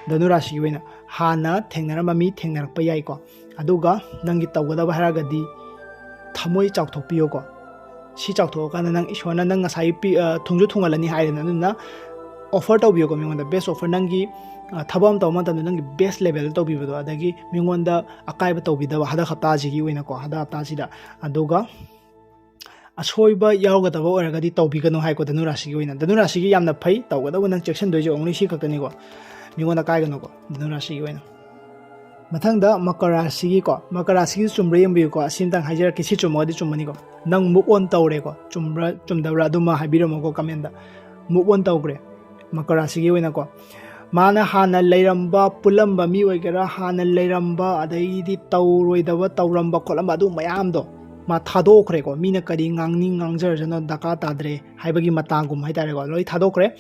ꯙꯅꯨ ꯔꯥꯁꯤꯒꯤ ꯑꯣꯏꯅ ꯍꯥꯟꯅ ꯊꯦꯡꯅꯔꯝꯕ ꯃꯤ ꯊꯦꯡꯅꯔꯛꯄ ꯌꯥꯏꯀꯣ꯫ ꯑꯗꯨꯒ ꯅꯪꯒꯤ ꯇꯧꯒꯗꯕ ꯍꯥꯏꯔꯒꯗꯤ ꯊꯃꯣꯏ ꯆꯥꯎꯊꯣꯛꯄꯤꯌꯨꯀꯣ꯫ ꯁꯤ ꯆꯥꯎꯊꯣꯛꯑꯀꯥꯟꯗ ꯅꯪ ꯏꯁꯣꯔꯅ ꯅꯪ ꯉꯁꯥꯏꯒꯤ ꯄꯤ-, ꯑ, ꯊꯨꯡꯁꯨ ꯊꯨꯡꯍꯜꯂꯅꯤ ꯍꯥꯏꯔꯦꯅ꯫ ꯑꯗꯨꯅ ꯑꯣꯐꯔ ꯇꯧꯕꯤꯌꯨꯀꯣ ꯃꯤꯉꯣꯟꯗ꯫ ꯕꯦꯁ ꯑꯣꯐꯔ ꯅꯪꯒꯤ, ꯑ, ꯊꯕꯛ ꯑꯃ ꯇꯧꯕ ꯃꯇꯝꯗ ꯅꯪꯒꯤ ꯕꯦꯁ ꯂꯦꯚꯦꯜꯗ ꯇꯧꯕꯤꯕꯗꯣ, ꯑꯗꯒꯤ ꯃꯤꯉꯣꯟꯗ ꯑꯀꯥꯏꯕ ꯇꯧꯕꯤꯗꯕ ꯍꯟꯗꯛ ꯍꯞꯇꯥꯁꯤꯒꯤ ꯑꯣꯏꯅꯀꯣ, ꯍꯟꯗꯛ ꯍꯞꯇꯥꯁꯤꯗ꯫ ꯑꯗꯨꯒ ꯑꯁꯣꯏꯕ ꯌꯥꯎꯒꯗꯕ ꯑꯣꯏꯔꯒꯗꯤ ꯇꯧꯕꯤꯒꯅꯨ ꯍꯥꯏꯀꯣ ꯙꯅꯨ ꯔꯥꯁꯤꯒꯤ ꯑꯣꯏꯅ꯫ ꯙꯅꯨ ꯔꯥꯁꯤꯒꯤ ꯌꯥꯝꯅ ꯐꯩ, ꯇꯧꯒꯗꯕ ꯅꯪ ꯆꯦꯛꯁꯤꯟꯗꯣꯏꯁꯦ only ꯁꯤ ꯈꯛꯇꯅꯤꯀꯣ꯫ ꯃꯤꯉꯣꯟꯗ ꯀꯥꯏꯒꯅꯨꯀꯣ ꯙꯅꯨ ꯔꯥꯁꯤꯒꯤ ꯑꯣꯏꯅ꯫ ꯃꯊꯪꯗ ꯃꯀꯔ ꯔꯥꯁꯤꯒꯤꯀꯣ, ꯃꯀꯔ ꯔꯥꯁꯤꯒꯤ ꯆꯨꯝꯕ꯭ꯔꯥ ꯌꯦꯡꯕꯤꯌꯨꯀꯣ꯫ ꯑꯁꯤ ꯑꯝꯇꯪ ꯍꯥꯏꯖꯔꯛꯀꯦ, ꯁꯤ ꯆꯨꯝꯃꯒꯗꯤ ꯆꯨꯝꯃꯅꯤꯀꯣ꯫ ꯅꯪ move on ꯇꯧꯔꯦꯀꯣ, ꯆꯨꯝꯕ꯭ꯔꯥ ꯆꯨꯝꯗꯕ꯭ꯔꯥ ꯑꯗꯨꯃ ꯍꯥꯏꯕꯤꯔꯝꯃꯣꯀꯣ ꯀꯃꯦꯟꯗ꯫ Move on ꯇꯧꯈ꯭ꯔꯦ ꯃꯀꯔ ꯔꯥꯁꯤꯒꯤ ꯑꯣꯏꯅꯀꯣ꯫ ꯃꯥꯅ ꯍꯥꯟꯅ ꯂꯩꯔꯝꯕ, ꯄꯨꯜꯂꯝꯕ ꯃꯤ ꯑꯣꯏꯒꯦꯔꯥ, ꯍꯥꯟꯅ ꯂꯩꯔꯝꯕ, ꯑꯗꯩꯗꯤ ꯇꯧꯔꯣꯏꯗꯕ, ꯇꯧꯔꯝꯕ ꯈꯣꯠꯂꯝꯕ ꯑꯗꯨ ꯃꯌꯥꯝꯗꯣ ꯃꯥ ꯊꯥꯗꯣꯛꯈ꯭ꯔꯦꯀꯣ꯫ ꯃꯤꯅ ꯀꯔꯤ ꯉꯥꯡꯅꯤꯡ ꯉꯥꯡꯖꯔꯖꯅꯣ ꯗꯔꯀꯥꯔ ꯇꯥꯗ꯭ꯔꯦ ꯍꯥꯏꯕꯒꯤ ꯃꯇꯥꯒꯨꯝ ꯍꯥꯏꯇꯥꯔꯦꯀꯣ, ꯂꯣꯏ ꯊꯥꯗꯣꯛꯈ꯭ꯔꯦ꯫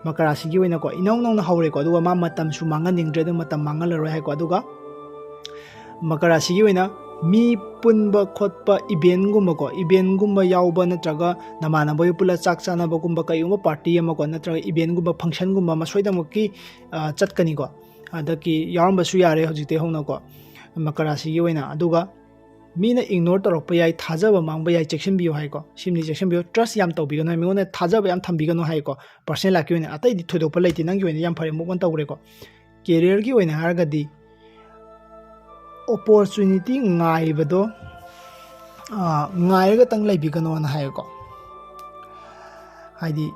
ꯃꯀꯔ ꯔꯥꯁꯤꯒꯤ ꯑꯣꯏꯅꯀꯣ ꯏꯅꯧ ꯅꯧꯅ ꯍꯧꯔꯦꯀꯣ꯫ ꯑꯗꯨꯒ ꯃꯥ ꯃꯇꯝꯁꯨ ꯃꯥꯡꯍꯟꯅꯤꯡꯗ꯭ꯔꯦ, ꯑꯗꯨ ꯃꯇꯝ ꯃꯥꯡꯍꯜꯂꯔꯣꯏ ꯍꯥꯏꯀꯣ꯫ ꯑꯗꯨꯒ ꯃꯀꯔ ꯔꯥꯁꯤꯒꯤ ꯑꯣꯏꯅ ꯃꯤ ꯄꯨꯟꯕ ꯈꯣꯠꯄ, ꯏꯚꯦꯟꯒꯨꯝꯕꯀꯣ, ꯏꯚꯦꯟꯒꯨꯝꯕ ꯌꯥꯎꯕ ꯅꯠꯇ꯭ꯔꯒ ꯅꯃꯥꯟꯅꯕꯒꯤ ꯄꯨꯜꯂ ꯆꯥꯛ ꯆꯥꯅꯕꯒꯨꯝꯕ, ꯀꯩꯒꯨꯝꯕ ꯄꯥꯔꯇꯤ ꯑꯃꯀꯣ ꯅꯠꯇ꯭ꯔꯒ ꯏꯚꯦꯟꯒꯨꯝꯕ, ꯐꯪꯁꯟꯒꯨꯝꯕ ꯑꯃ ꯁꯣꯏꯗꯅꯃꯛꯀꯤ, ꯑ, ꯆꯠꯀꯅꯤꯀꯣ꯫ ꯍꯟꯗꯛꯀꯤ ꯌꯥꯎꯔꯝꯕꯁꯨ ꯌꯥꯔꯦ ꯍꯧꯖꯤꯛꯇꯤ ꯍꯧꯅꯀꯣ ꯃꯀꯔ ꯔꯥꯁꯤꯒꯤ ꯑꯣꯏꯅ꯫ ꯑꯗꯨꯒ ꯃꯤꯅ ꯏꯒꯅꯣꯔ ꯇꯧꯔꯛꯄ ꯌꯥꯏ, ꯊꯥꯖꯕ ꯃꯥꯡꯕ ꯌꯥꯏ, ꯆꯦꯛꯁꯤꯟꯕꯤꯌꯨ ꯍꯥꯏꯀꯣ꯫ ꯁꯤꯝꯅꯤ ꯆꯦꯛꯁꯤꯟꯕꯤꯌꯨ, ꯇ꯭ꯔꯁ ꯌꯥꯝ ꯇꯧꯕꯤꯒꯅꯨ ꯍꯥꯏ, ꯃꯤꯉꯣꯟꯗ ꯊꯥꯖꯕ ꯌꯥꯝ ꯊꯝꯕꯤꯒꯅꯨ ꯍꯥꯏꯀꯣ꯫ ꯄꯔꯁꯅꯦꯜ ꯂꯥꯏꯐꯀꯤ ꯑꯣꯏꯅ ꯑꯇꯩꯗꯤ ꯊꯣꯏꯗꯣꯛꯄ ꯂꯩꯇꯦ, ꯅꯪꯒꯤ ꯑꯣꯏꯅ ꯌꯥꯝ ꯐꯔꯦ, ꯃꯨꯞ ꯑꯣꯟ ꯇꯧꯈ꯭ꯔꯦꯀꯣ꯫ ꯀꯦꯔꯤꯌꯔꯒꯤ ꯑꯣꯏꯅ ꯍꯥꯏꯔꯒꯗꯤ ꯑꯣꯄꯣꯔꯆꯨꯅꯤꯇꯤ ꯉꯥꯏꯕꯗꯣ ꯉꯥꯏꯔꯒꯇꯪ ꯂꯩꯕꯤꯒꯅꯣꯅ ꯍꯥꯏꯌꯦꯀꯣ꯫ ꯍꯥꯏꯗꯤ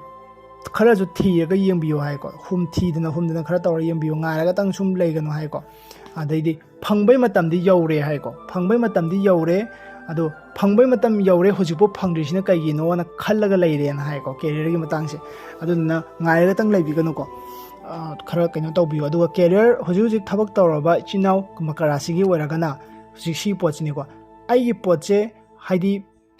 ꯈꯔꯁꯨ ꯊꯤꯔꯒ ꯌꯦꯡꯕꯤꯌꯨ ꯍꯥꯏꯀꯣ꯫ ꯍꯨꯝ ꯊꯤꯗꯅ ꯍꯨꯝꯗꯅ ꯈꯔ ꯇꯧꯔ ꯌꯦꯡꯕꯤꯌꯨ, ꯉꯥꯏꯔꯒꯇꯪ ꯁꯨꯝ ꯂꯩꯒꯅꯨ ꯍꯥꯏꯀꯣ꯫ ꯑꯗꯩꯗꯤ ꯐꯪꯕꯩ ꯃꯇꯝꯗꯤ ꯌꯧꯔꯦ ꯍꯥꯏꯀꯣ꯫ ꯐꯪꯕꯩ ꯃꯇꯝꯗꯤ ꯌꯧꯔꯦ, ꯑꯗꯣ ꯐꯪꯕꯩ ꯃꯇꯝ ꯌꯧꯔꯦ, ꯍꯧꯖꯤꯛꯐꯥꯎ ꯐꯪꯗ꯭ꯔꯤꯁꯤꯅ ꯀꯩꯒꯤꯅꯣꯅ ꯈꯜꯂꯒ ꯂꯩꯔꯦꯅ ꯍꯥꯏꯀꯣ꯫ ꯀꯦꯔꯤꯌꯔꯒꯤ ꯃꯇꯥꯡꯁꯦ, ꯑꯗꯨꯗꯨꯅ ꯉꯥꯏꯔꯒꯇꯪ ꯂꯩꯕꯤꯒꯅꯨꯀꯣ꯫ ꯈꯔ ꯀꯩꯅꯣ ꯇꯧꯕꯤꯌꯨ꯫ ꯑꯗꯨꯒ ꯀꯦꯔꯤꯌꯔ, ꯍꯧꯖꯤꯛ ꯍꯧꯖꯤꯛ ꯊꯕꯛ ꯇꯧꯔꯕ ꯏꯆꯤꯟ ꯏꯅꯥꯎ ꯃꯀꯔꯥ ꯔꯥꯁꯤꯒꯤ ꯑꯣꯏꯔꯒꯅ ꯍꯧꯖꯤꯛ ꯁꯤ ꯄꯣꯠꯁꯤꯅꯤꯀꯣ꯫ ꯑꯩꯒꯤ ꯄꯣꯠꯁꯦ, ꯍꯥꯏꯗꯤ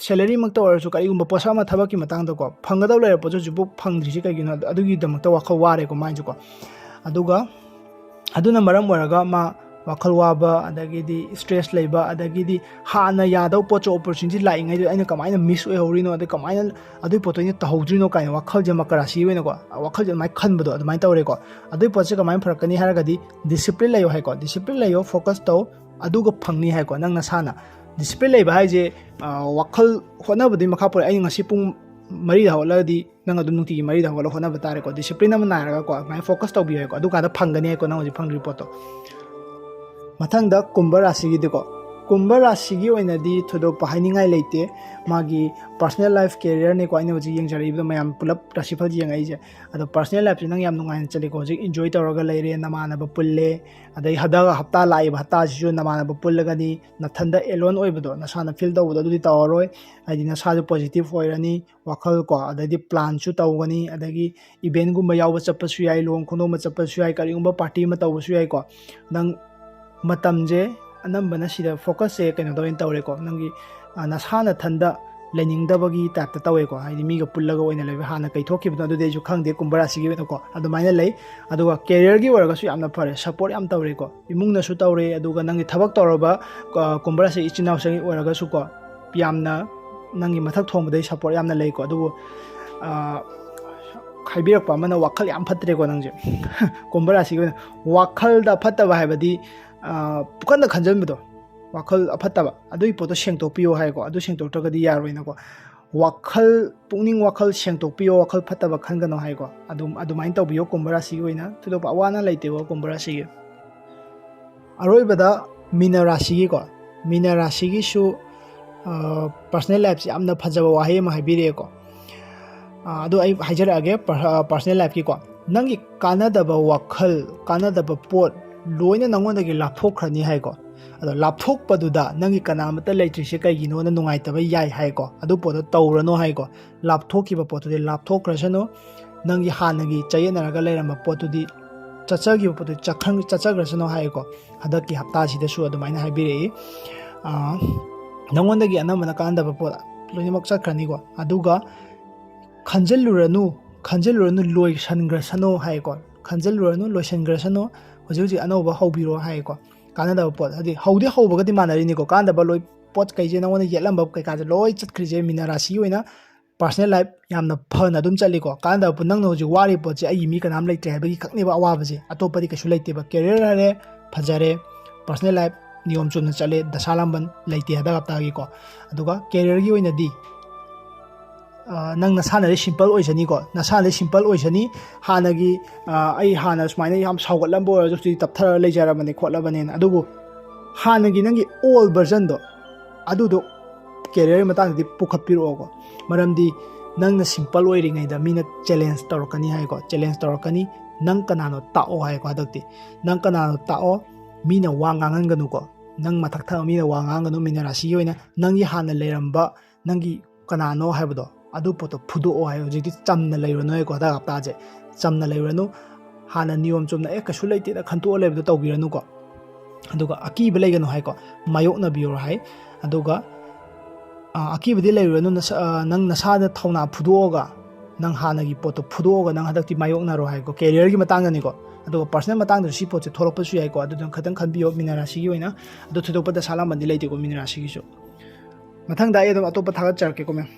ꯁꯦꯂꯔꯤꯃꯛꯇ ꯑꯣꯏꯔꯁꯨ, ꯀꯔꯤꯒꯨꯝꯕ ꯄꯣꯠꯁꯛ ꯑꯃ ꯊꯕꯛꯀꯤ ꯃꯇꯥꯡꯗꯀꯣ, ꯐꯪꯒꯗꯕ ꯂꯩꯔꯕ ꯄꯣꯠꯁꯨ ꯍꯧꯖꯤꯛꯐꯥꯎ ꯐꯪꯗ꯭ꯔꯤꯁꯤ ꯀꯩꯒꯤꯅꯣ? ꯑꯗꯨꯒꯤꯗꯃꯛꯇ ꯋꯥꯈꯜ ꯋꯥꯔꯦꯀꯣ ꯃꯥꯏꯁꯨꯀꯣ꯫ ꯑꯗꯨꯒ ꯑꯗꯨꯅ ꯃꯔꯝ ꯑꯣꯏꯔꯒ ꯃꯥ ꯋꯥꯈꯜ ꯋꯥꯕ, ꯑꯗꯒꯤꯗꯤ ꯁ꯭ꯇ꯭ꯔꯦꯁ ꯂꯩꯕ, ꯑꯗꯒꯤꯗꯤ ꯍꯥꯟꯅ ꯌꯥꯗꯧ ꯄꯣꯠꯁꯨ, ꯑꯣꯄꯣꯔꯆꯨꯅꯤꯇꯤ ꯂꯥꯛꯏꯉꯩꯗꯨꯗ ꯑꯩꯅ ꯀꯃꯥꯏꯅ ꯃꯤꯁ ꯑꯣꯏꯍꯧꯔꯤꯅꯣ, ꯑꯗꯩ ꯀꯃꯥꯏꯅ ꯑꯗꯨꯒꯤ ꯄꯣꯠꯇꯣ ꯑꯩꯅ ꯇꯧꯍꯧꯗ꯭ꯔꯤꯅꯣ ꯀꯥꯏꯅ ꯋꯥꯈꯜꯁꯦ ꯃꯀꯔꯥ ꯔꯥꯁꯤꯒꯤ ꯑꯣꯏꯅꯀꯣ, ꯋꯥꯈꯜꯁꯦ ꯑꯗꯨꯃꯥꯏꯅ ꯈꯟꯕꯗꯣ ꯑꯗꯨꯃꯥꯏꯅ ꯇꯧꯔꯦꯀꯣ꯫ ꯑꯗꯨꯒꯤ ꯄꯣꯠꯁꯦ ꯀꯃꯥꯏꯅ ꯐꯔꯛꯀꯅꯤ ꯍꯥꯏꯔꯒꯗꯤ, ꯗꯤꯁꯤꯄ꯭ꯂꯤꯟ ꯂꯩꯌꯣ ꯍꯥꯏꯀꯣ꯫ ꯗꯤꯁꯤꯄ꯭ꯂꯤꯟ ꯂꯩꯌꯣ, ꯐꯣꯀꯁ ꯇꯧ, ꯑꯗꯨꯒ ꯐꯪꯅꯤ ꯍꯥꯏꯀꯣ꯫ ꯅꯪ ꯅꯁꯥꯅ ꯗꯤꯁꯤꯄ꯭ꯂꯤꯟ ꯂꯩꯕ ꯍꯥꯏꯁꯦ, ꯋꯥꯈꯜ ꯍꯣꯠꯅꯕꯗꯨꯒꯤ ꯃꯈꯥ ꯄꯣꯜꯂꯦ꯫ ꯑꯩ ꯉꯁꯤ ꯄꯨꯡ ꯃꯔꯤꯗ ꯍꯧꯒꯠꯂꯒꯗꯤ ꯅꯪ ꯑꯗꯨꯝ ꯅꯨꯡꯇꯤꯒꯤ ꯃꯔꯤꯗ ꯍꯧꯒꯠꯂꯒ ꯍꯣꯠꯅꯕ ꯇꯥꯔꯦꯀꯣ꯫ ꯗꯤꯁꯤꯄ꯭ꯂꯤꯟ ꯑꯃ ꯅꯥꯏꯔꯒꯀꯣ, ꯑꯗꯨꯃꯥꯏꯅ ꯐꯣꯀꯁ ꯇꯧꯕꯤꯌꯨ ꯍꯥꯏꯀꯣ꯫ ꯑꯗꯨꯀꯥꯟꯗ ꯐꯪꯒꯅꯤ ꯍꯥꯏꯀꯣ, ꯅꯪ ꯍꯧꯖꯤꯛ ꯐꯪꯗ꯭ꯔꯤ ꯄꯣꯠꯇꯣ꯫ ꯃꯊꯪꯗ ꯀꯨꯝꯚ ꯔꯥꯁꯤꯒꯤꯗꯤꯀꯣ, ꯀꯨꯝꯚ ꯔꯥꯁꯤꯒꯤ ꯑꯣꯏꯅꯗꯤ ꯊꯣꯏꯗꯣꯛꯄ ꯍꯥꯏꯅꯤꯡꯉꯥꯏ ꯂꯩꯇꯦ꯫ ꯃꯥꯒꯤ ꯄꯔꯁꯅꯦꯜ ꯂꯥꯏꯐ, ꯀꯦꯔꯤꯌꯔꯅꯤꯀꯣ ꯑꯩꯅ ꯍꯧꯖꯤꯛ ꯌꯦꯡꯖꯔꯛꯏꯕꯗꯣ, ꯃꯌꯥꯝ ꯄꯨꯂꯞ ꯔꯥꯁꯤꯐꯜ ꯌꯦꯡꯉꯛꯏꯁꯦ꯫ ꯑꯗꯣ ꯄꯔꯁꯅꯦꯜ ꯂꯥꯏꯐꯁꯦ ꯅꯪ ꯌꯥꯝ ꯅꯨꯡꯉꯥꯏꯅ ꯆꯠꯂꯤꯀꯣ꯫ ꯍꯧꯖꯤꯛ ꯏꯟꯖꯣꯏ ꯇꯧꯔꯒ ꯂꯩꯔꯦ, ꯅꯃꯥꯟꯅꯕ ꯄꯨꯜꯂꯦ, ꯑꯗꯩ ꯍꯟꯗꯛ ꯍꯞꯇꯥ, ꯂꯥꯛꯏꯕ ꯍꯞꯇꯥꯁꯤꯁꯨ ꯅꯃꯥꯟꯅꯕ ꯄꯨꯜꯂꯒꯅꯤ, ꯅꯊꯟꯗ ꯑꯦꯂꯣꯟ ꯑꯣꯏꯕꯗꯣ, ꯅꯁꯥꯅ ꯐꯤꯜ ꯇꯧꯕꯗꯣ, ꯑꯗꯨꯗꯤ ꯇꯧꯔꯔꯣꯏ꯫ ꯍꯥꯏꯗꯤ ꯅꯁꯥꯁꯨ ꯄꯣꯖꯤꯇꯤꯚ ꯑꯣꯏꯔꯅꯤ, ꯋꯥꯈꯜ ꯀꯣ, ꯑꯗꯩꯗꯤ ꯄ꯭ꯂꯥꯟꯁꯨ ꯇꯧꯒꯅꯤ, ꯑꯗꯒꯤ ꯏꯚꯦꯟꯒꯨꯝꯕ ꯌꯥꯎꯕ ꯆꯠꯄꯁꯨ ꯌꯥꯏ, ꯂꯨꯍꯣꯡ ꯈꯣꯡꯗꯣꯡꯕ ꯆꯠꯄꯁꯨ ꯌꯥꯏ, ꯀꯔꯤꯒꯨꯝꯕ ꯄꯥꯔꯇꯤ ꯑꯃ ꯇꯧꯕꯁꯨ ꯌꯥꯏꯀꯣ꯫ ꯅꯪ ꯃꯇꯝꯁꯦ ꯑꯅꯝꯕꯅ ꯁꯤꯗ ꯐꯣꯀꯁꯁꯦ ꯀꯩꯅꯣ ꯇꯧꯔꯦꯅ ꯇꯧꯔꯦꯀꯣ꯫ ꯅꯪꯒꯤ, ꯑ, ꯅꯁꯥ ꯅꯊꯟꯗ ꯂꯩꯅꯤꯡꯗꯕꯒꯤ ꯇꯥꯏꯞꯇ ꯇꯧꯋꯦꯀꯣ꯫ ꯍꯥꯏꯗꯤ ꯃꯤꯒ ꯄꯨꯜꯂꯒ ꯑꯣꯏꯅ ꯂꯩꯕ, ꯍꯥꯟꯅ ꯀꯩꯊꯣꯛꯈꯤꯕꯅꯣ ꯑꯗꯨꯗꯤ ꯑꯩꯁꯨ ꯈꯪꯗꯦ, ꯀꯨꯝꯚ ꯔꯥꯁꯤꯒꯤ ꯑꯣꯏꯅꯀꯣ ꯑꯗꯨꯃꯥꯏꯅ ꯂꯩ꯫ ꯑꯗꯨꯒ ꯀꯦꯔꯤꯌꯔꯒꯤ ꯑꯣꯏꯔꯒꯁꯨ ꯌꯥꯝꯅ ꯐꯔꯦ, ꯁꯞꯄꯣꯔꯠ ꯌꯥꯝ ꯇꯧꯔꯦꯀꯣ꯫ ꯏꯃꯨꯡꯅꯁꯨ ꯇꯧꯔꯦ, ꯑꯗꯨꯒ ꯅꯪꯒꯤ ꯊꯕꯛ ꯇꯧꯔꯕ, ꯑ, ꯀꯨꯝꯚ ꯔꯥꯁꯤ ꯏꯆꯤꯟ ꯏꯅꯥꯎꯁꯤꯡ ꯑꯣꯏꯔꯒꯁꯨꯀꯣ, ꯌꯥꯝꯅ ꯅꯪꯒꯤ ꯃꯊꯛ ꯊꯣꯡꯕꯗꯩ ꯁꯞꯄꯣꯔꯠ ꯌꯥꯝꯅ ꯂꯩꯀꯣ꯫ ꯑꯗꯨꯕꯨ, ꯑ, ꯍꯥꯏꯕꯤꯔꯛꯄ ꯑꯃꯅ, ꯋꯥꯈꯜ ꯌꯥꯝ ꯐꯠꯇ꯭ꯔꯦꯀꯣ ꯅꯪꯁꯦ꯫ ꯀꯨꯝꯚ ꯔꯥꯁꯤꯒꯤ ꯑꯣꯏꯅ ꯋꯥꯈꯜꯗ ꯐꯠꯇꯕ ꯍꯥꯏꯕꯗꯤ, ꯑ, ꯄꯨꯈꯟꯗ ꯈꯟꯖꯟꯕꯗꯣ, ꯋꯥꯈꯜ ꯑꯐꯠꯇꯕ, ꯑꯗꯨꯒꯤ ꯄꯣꯠꯇꯣ ꯁꯦꯡꯗꯣꯛꯄꯤꯌꯣ ꯍꯥꯏꯀꯣ꯫ ꯑꯗꯨ ꯁꯦꯡꯗꯣꯛꯇ꯭ꯔꯒꯗꯤ ꯌꯥꯔꯣꯏꯅꯀꯣ꯫ ꯋꯥꯈꯜ, ꯄꯨꯛꯅꯤꯡ ꯋꯥꯈꯜ ꯁꯦꯡꯗꯣꯛꯄꯤꯌꯣ, ꯋꯥꯈꯜ ꯐꯠꯇꯕ ꯈꯟꯒꯅꯣ ꯍꯥꯏꯀꯣ꯫ ꯑꯗꯨꯝ ꯑꯗꯨꯃꯥꯏꯅ ꯇꯧꯕꯤꯌꯣ ꯀꯨꯝꯚ ꯔꯥꯁꯤꯒꯤ ꯑꯣꯏꯅ꯫ ꯊꯣꯏꯗꯣꯛꯄ ꯑꯋꯥ ꯑꯅꯥ ꯂꯩꯇꯦꯀꯣ ꯀꯨꯝꯚ ꯔꯥꯁꯤꯒꯤ꯫ ꯑꯔꯣꯏꯕꯗ ꯃꯤꯅ ꯔꯥꯁꯤꯒꯤꯀꯣ꯫ ꯃꯤꯅ ꯔꯥꯁꯤꯒꯤꯁꯨ ꯄꯔꯁꯣꯅꯦꯜ ꯂꯥꯏꯐꯁꯦ ꯌꯥꯝꯅ ꯐꯖꯕ ꯋꯥꯍꯩ ꯑꯃ ꯍꯥꯏꯕꯤꯔꯛꯑꯦꯀꯣ꯫ ꯑꯗꯣ ꯑꯩ ꯍꯥꯏꯖꯔꯛꯑꯒꯦ, ꯄꯔꯁꯣꯅꯦꯜ ꯂꯥꯏꯐꯀꯤꯀꯣ꯫ ꯅꯪꯒꯤ ꯀꯥꯟꯅꯗꯕ ꯋꯥꯈꯜ, ꯀꯥꯟꯅꯗꯕ ꯄꯣꯠ ꯂꯣꯏꯅ ꯅꯪꯉꯣꯟꯗꯒꯤ ꯂꯥꯞꯊꯣꯛꯈ꯭ꯔꯅꯤ ꯍꯥꯏꯀꯣ꯫ ꯑꯗꯣ ꯂꯥꯞꯊꯣꯛꯄꯗꯨꯗ ꯅꯪꯒꯤ ꯀꯅꯥ ꯑꯃꯠꯇ ꯂꯩꯇ꯭ꯔꯤꯁꯦ ꯀꯩꯒꯤꯅꯣꯅ ꯅꯨꯡꯉꯥꯏꯇꯕ ꯌꯥꯏ ꯍꯥꯏꯀꯣ꯫ ꯑꯗꯨ ꯄꯣꯠꯇꯣ ꯇꯧꯔꯅꯨ ꯍꯥꯏꯀꯣ꯫ ꯂꯥꯞꯊꯣꯛꯈꯤꯕ ꯄꯣꯠꯇꯨꯗꯤ ꯂꯥꯞꯊꯣꯛꯈ꯭ꯔꯁꯅꯨ꯫ ꯅꯪꯒꯤ ꯍꯥꯟꯅꯒꯤ ꯆꯌꯦꯠꯅꯔꯒ ꯂꯩꯔꯝꯕ ꯄꯣꯠꯇꯨꯗꯤ, ꯆꯠꯆꯈꯤꯕ ꯄꯣꯠꯇꯨꯗꯤ ꯆꯠꯈ꯭ꯔ-, ꯆꯠꯆꯈ꯭ꯔꯁꯅꯨ ꯍꯥꯏꯀꯣ꯫ ꯍꯟꯗꯛꯀꯤ ꯍꯞꯇꯥꯁꯤꯗꯁꯨ ꯑꯗꯨꯃꯥꯏꯅ ꯍꯥꯏꯕꯤꯔꯛꯏ꯫ ꯅꯪꯉꯣꯟꯗꯒꯤ ꯑꯅꯝꯕꯅ ꯀꯥꯟꯅꯗꯕ ꯄꯣꯠ ꯂꯣꯏꯅꯃꯛ ꯆꯠꯈ꯭ꯔꯅꯤꯀꯣ꯫ ꯑꯗꯨꯒ ꯈꯟꯖꯤꯜꯂꯨꯔꯅꯨ, ꯈꯟꯖꯤꯜꯂꯨꯔꯅꯨ, ꯂꯣꯏꯁꯟꯈ꯭ꯔꯁꯅꯨ ꯍꯥꯏꯀꯣ꯫ ꯈꯟꯖꯤꯜꯂꯨꯔꯅꯨ, ꯂꯣꯏꯁꯟꯈ꯭ꯔꯁꯅꯨ, ꯍꯧꯖꯤꯛ ꯍꯧꯖꯤꯛ ꯑꯅꯧꯕ ꯍꯧꯕꯤꯔꯣ ꯍꯥꯏꯀꯣ꯫ ꯀꯥꯟꯅꯗꯕ ꯄꯣꯠ ꯍꯥꯏꯗꯤ ꯍꯧꯗꯤ ꯍꯧꯕꯒꯗꯤ ꯃꯥꯟꯅꯔꯤꯅꯤꯀꯣ꯫ ꯀꯥꯟꯅꯗꯕ ꯂꯣꯏ, ꯄꯣꯠ ꯀꯩꯁꯦ ꯅꯪꯉꯣꯟꯗ ꯌꯦꯠꯂꯝꯕ ꯀꯩꯀꯥꯁꯦ ꯂꯣꯏ ꯆꯠꯈ꯭ꯔꯤꯁꯦ ꯃꯤꯅ ꯔꯥꯁꯤꯒꯤ ꯑꯣꯏꯅ ꯄꯔꯁꯣꯅꯦꯜ ꯂꯥꯏꯐ ꯌꯥꯝꯅ ꯐꯅ ꯑꯗꯨꯝ ꯆꯠꯂꯤꯀꯣ꯫ ꯀꯥꯟꯅꯗꯕ ꯄꯣꯠ, ꯅꯪꯅ ꯍꯧꯖꯤꯛ ꯋꯥꯔꯤꯕ ꯄꯣꯠꯁꯦ ꯑꯩꯒꯤ ꯃꯤ ꯀꯅꯥꯝ ꯂꯩꯇ꯭ꯔꯦ ꯍꯥꯏꯕꯒꯤ ꯈꯛꯅꯦꯕ ꯑꯋꯥꯕꯁꯦ, ꯑꯇꯣꯞꯄꯗꯤ ꯀꯩꯁꯨ ꯂꯩꯇꯦꯕ꯫ ꯀꯦꯔꯤꯌꯔ ꯍꯥꯏꯔꯦ, ꯐꯖꯔꯦ, ꯄꯔꯁꯣꯅꯦꯜ ꯂꯥꯏꯐ ꯅꯤꯌꯣꯝ ꯆꯨꯝꯅ ꯆꯠꯂꯦ, ꯗꯁꯥ ꯂꯥꯝꯕꯟ ꯂꯩꯇꯦ ꯍꯟꯗꯛ ꯍꯞꯇꯥꯒꯤꯀꯣ꯫ ꯑꯗꯨꯒ ꯀꯦꯔꯤꯌꯔꯒꯤ ꯑꯣꯏꯅꯗꯤ ꯅꯪ ꯅꯁꯥꯅꯗꯤ ꯁꯤꯝꯄꯜ ꯑꯣꯏꯖꯅꯤꯀꯣ꯫ ꯅꯁꯥꯅꯗꯤ ꯁꯤꯝꯄꯜ ꯑꯣꯏꯖꯅꯤ꯫ ꯍꯥꯟꯅꯒꯤ ꯑꯩ ꯍꯥꯟꯅ ꯁꯨꯃꯥꯏꯅ ꯌꯥꯝ ꯁꯥꯎꯒꯠꯂꯝꯕ ꯑꯣꯏꯔꯁꯨ ꯍꯧꯖꯤꯛꯇꯤ ꯇꯞꯊꯔ ꯂꯩꯖꯔꯕꯅꯤ ꯈꯣꯠꯂꯕꯅꯤꯅ꯫ ꯑꯗꯨꯕꯨ ꯍꯥꯟꯅꯒꯤ ꯅꯪꯒꯤ ꯑꯣꯜ ꯚꯔꯖꯟꯗꯣ, ꯑꯗꯨꯗꯣ ꯀꯦꯔꯤꯌꯔꯒꯤ ꯃꯇꯥꯡꯗꯗꯤ ꯄꯨꯈꯠꯄꯤꯔꯛꯑꯣꯀꯣ꯫ ꯃꯔꯝꯗꯤ ꯅꯪꯅ ꯁꯤꯝꯄꯜ ꯑꯣꯏꯔꯤꯉꯩꯗ ꯃꯤꯅ ꯆꯦꯂꯦꯟꯖ ꯇꯧꯔꯛꯀꯅꯤ ꯍꯥꯏꯀꯣ꯫ ꯆꯦꯂꯦꯟꯖ ꯇꯧꯔꯛꯀꯅꯤ꯫ ꯅꯪ ꯀꯅꯥꯅꯣ ꯇꯥꯛꯑꯣ ꯍꯥꯏꯀꯣ꯫ ꯍꯟꯗꯛꯇꯤ ꯅꯪ ꯀꯅꯥꯅꯣ ꯇꯥꯛꯑꯣ꯫ ꯃꯤꯅ ꯋꯥ ꯉꯥꯡꯍꯟꯒꯅꯨꯀꯣ꯫ ꯅꯪ ꯃꯊꯛ ꯊꯪꯕ ꯃꯤꯅ ꯋꯥ ꯉꯥꯡꯒꯅꯨ꯫ ꯃꯤꯅ ꯔꯥꯁꯤꯒꯤ ꯑꯣꯏꯅ ꯅꯪꯒꯤ ꯍꯥꯟꯅ ꯂꯩꯔꯝꯕ ꯅꯪꯒꯤ ꯀꯅꯥꯅꯣ ꯍꯥꯏꯕꯗꯣ, ꯑꯗꯨ ꯄꯣꯠꯇꯣ ꯐꯨꯗꯣꯛꯑꯣ ꯍꯥꯏ꯫ ꯍꯧꯖꯤꯛꯇꯤ ꯆꯝꯅ ꯂꯩꯔꯨꯔꯅꯨ ꯍꯥꯏꯀꯣ꯫ ꯍꯟꯗꯛ ꯍꯞꯇꯥꯁꯦ ꯆꯝꯅ ꯂꯩꯔꯨꯔꯅꯨ꯫ ꯍꯥꯟꯅ ꯅꯤꯌꯣꯝ ꯆꯨꯝꯅ "ꯑꯦ, ꯀꯩꯁꯨ ꯂꯩꯇꯦꯗ" ꯈꯟꯇꯣꯛꯑ ꯂꯩꯕꯗꯣ ꯇꯧꯕꯤꯔꯅꯨꯀꯣ꯫ ꯑꯗꯨꯒ ꯑꯀꯤꯕ ꯂꯩꯒꯅꯨ ꯍꯥꯏꯀꯣ꯫ ꯃꯥꯌꯣꯛꯅꯕꯤꯌꯣ ꯍꯥꯏ꯫ ꯑꯗꯨꯒ ꯑꯀꯤꯕꯗꯤ ꯂꯩꯔꯨꯔꯅꯨ꯫ ꯅꯪ ꯅꯁꯥꯗ ꯊꯧꯅꯥ ꯐꯨꯗꯣꯛꯑꯒ, ꯅꯪ ꯍꯥꯟꯅꯒꯤ ꯄꯣꯠꯇꯣ ꯐꯨꯗꯣꯛꯑꯒ ꯅꯪ ꯍꯟꯗꯛꯇꯤ ꯃꯥꯌꯣꯛꯅꯔꯣ ꯍꯥꯏꯀꯣ꯫ ꯀꯦꯔꯤꯌꯔꯒꯤ ꯃꯇꯥꯡꯗꯅꯤꯀꯣ꯫ ꯑꯗꯨꯒ ꯄꯔꯁꯣꯅꯦꯜ ꯃꯇꯥꯡꯗꯁꯨ ꯁꯤ ꯄꯣꯠꯁꯦ ꯊꯣꯛꯂꯛꯄꯁꯨ ꯌꯥꯏꯀꯣ꯫ ꯑꯗꯨꯗꯨꯅ ꯈꯤꯇꯪ ꯈꯟꯕꯤꯌꯣ ꯃꯤꯅ ꯔꯥꯁꯤꯒꯤ ꯑꯣꯏꯅ꯫ ꯑꯗꯣ ꯊꯣꯏꯗꯣꯛꯄ ꯗꯁꯥ ꯂꯥꯝꯕꯟꯗꯤ ꯂꯩꯇꯦꯀꯣ ꯃꯤꯅ ꯔꯥꯁꯤꯒꯤꯁꯨ꯫ ꯃꯊꯪꯗ ꯑꯩ ꯑꯗꯨꯝ ꯑꯇꯣꯞꯄ ꯊꯥꯒꯠꯆꯔꯛꯀꯦꯀꯣ ꯃꯦꯝ꯫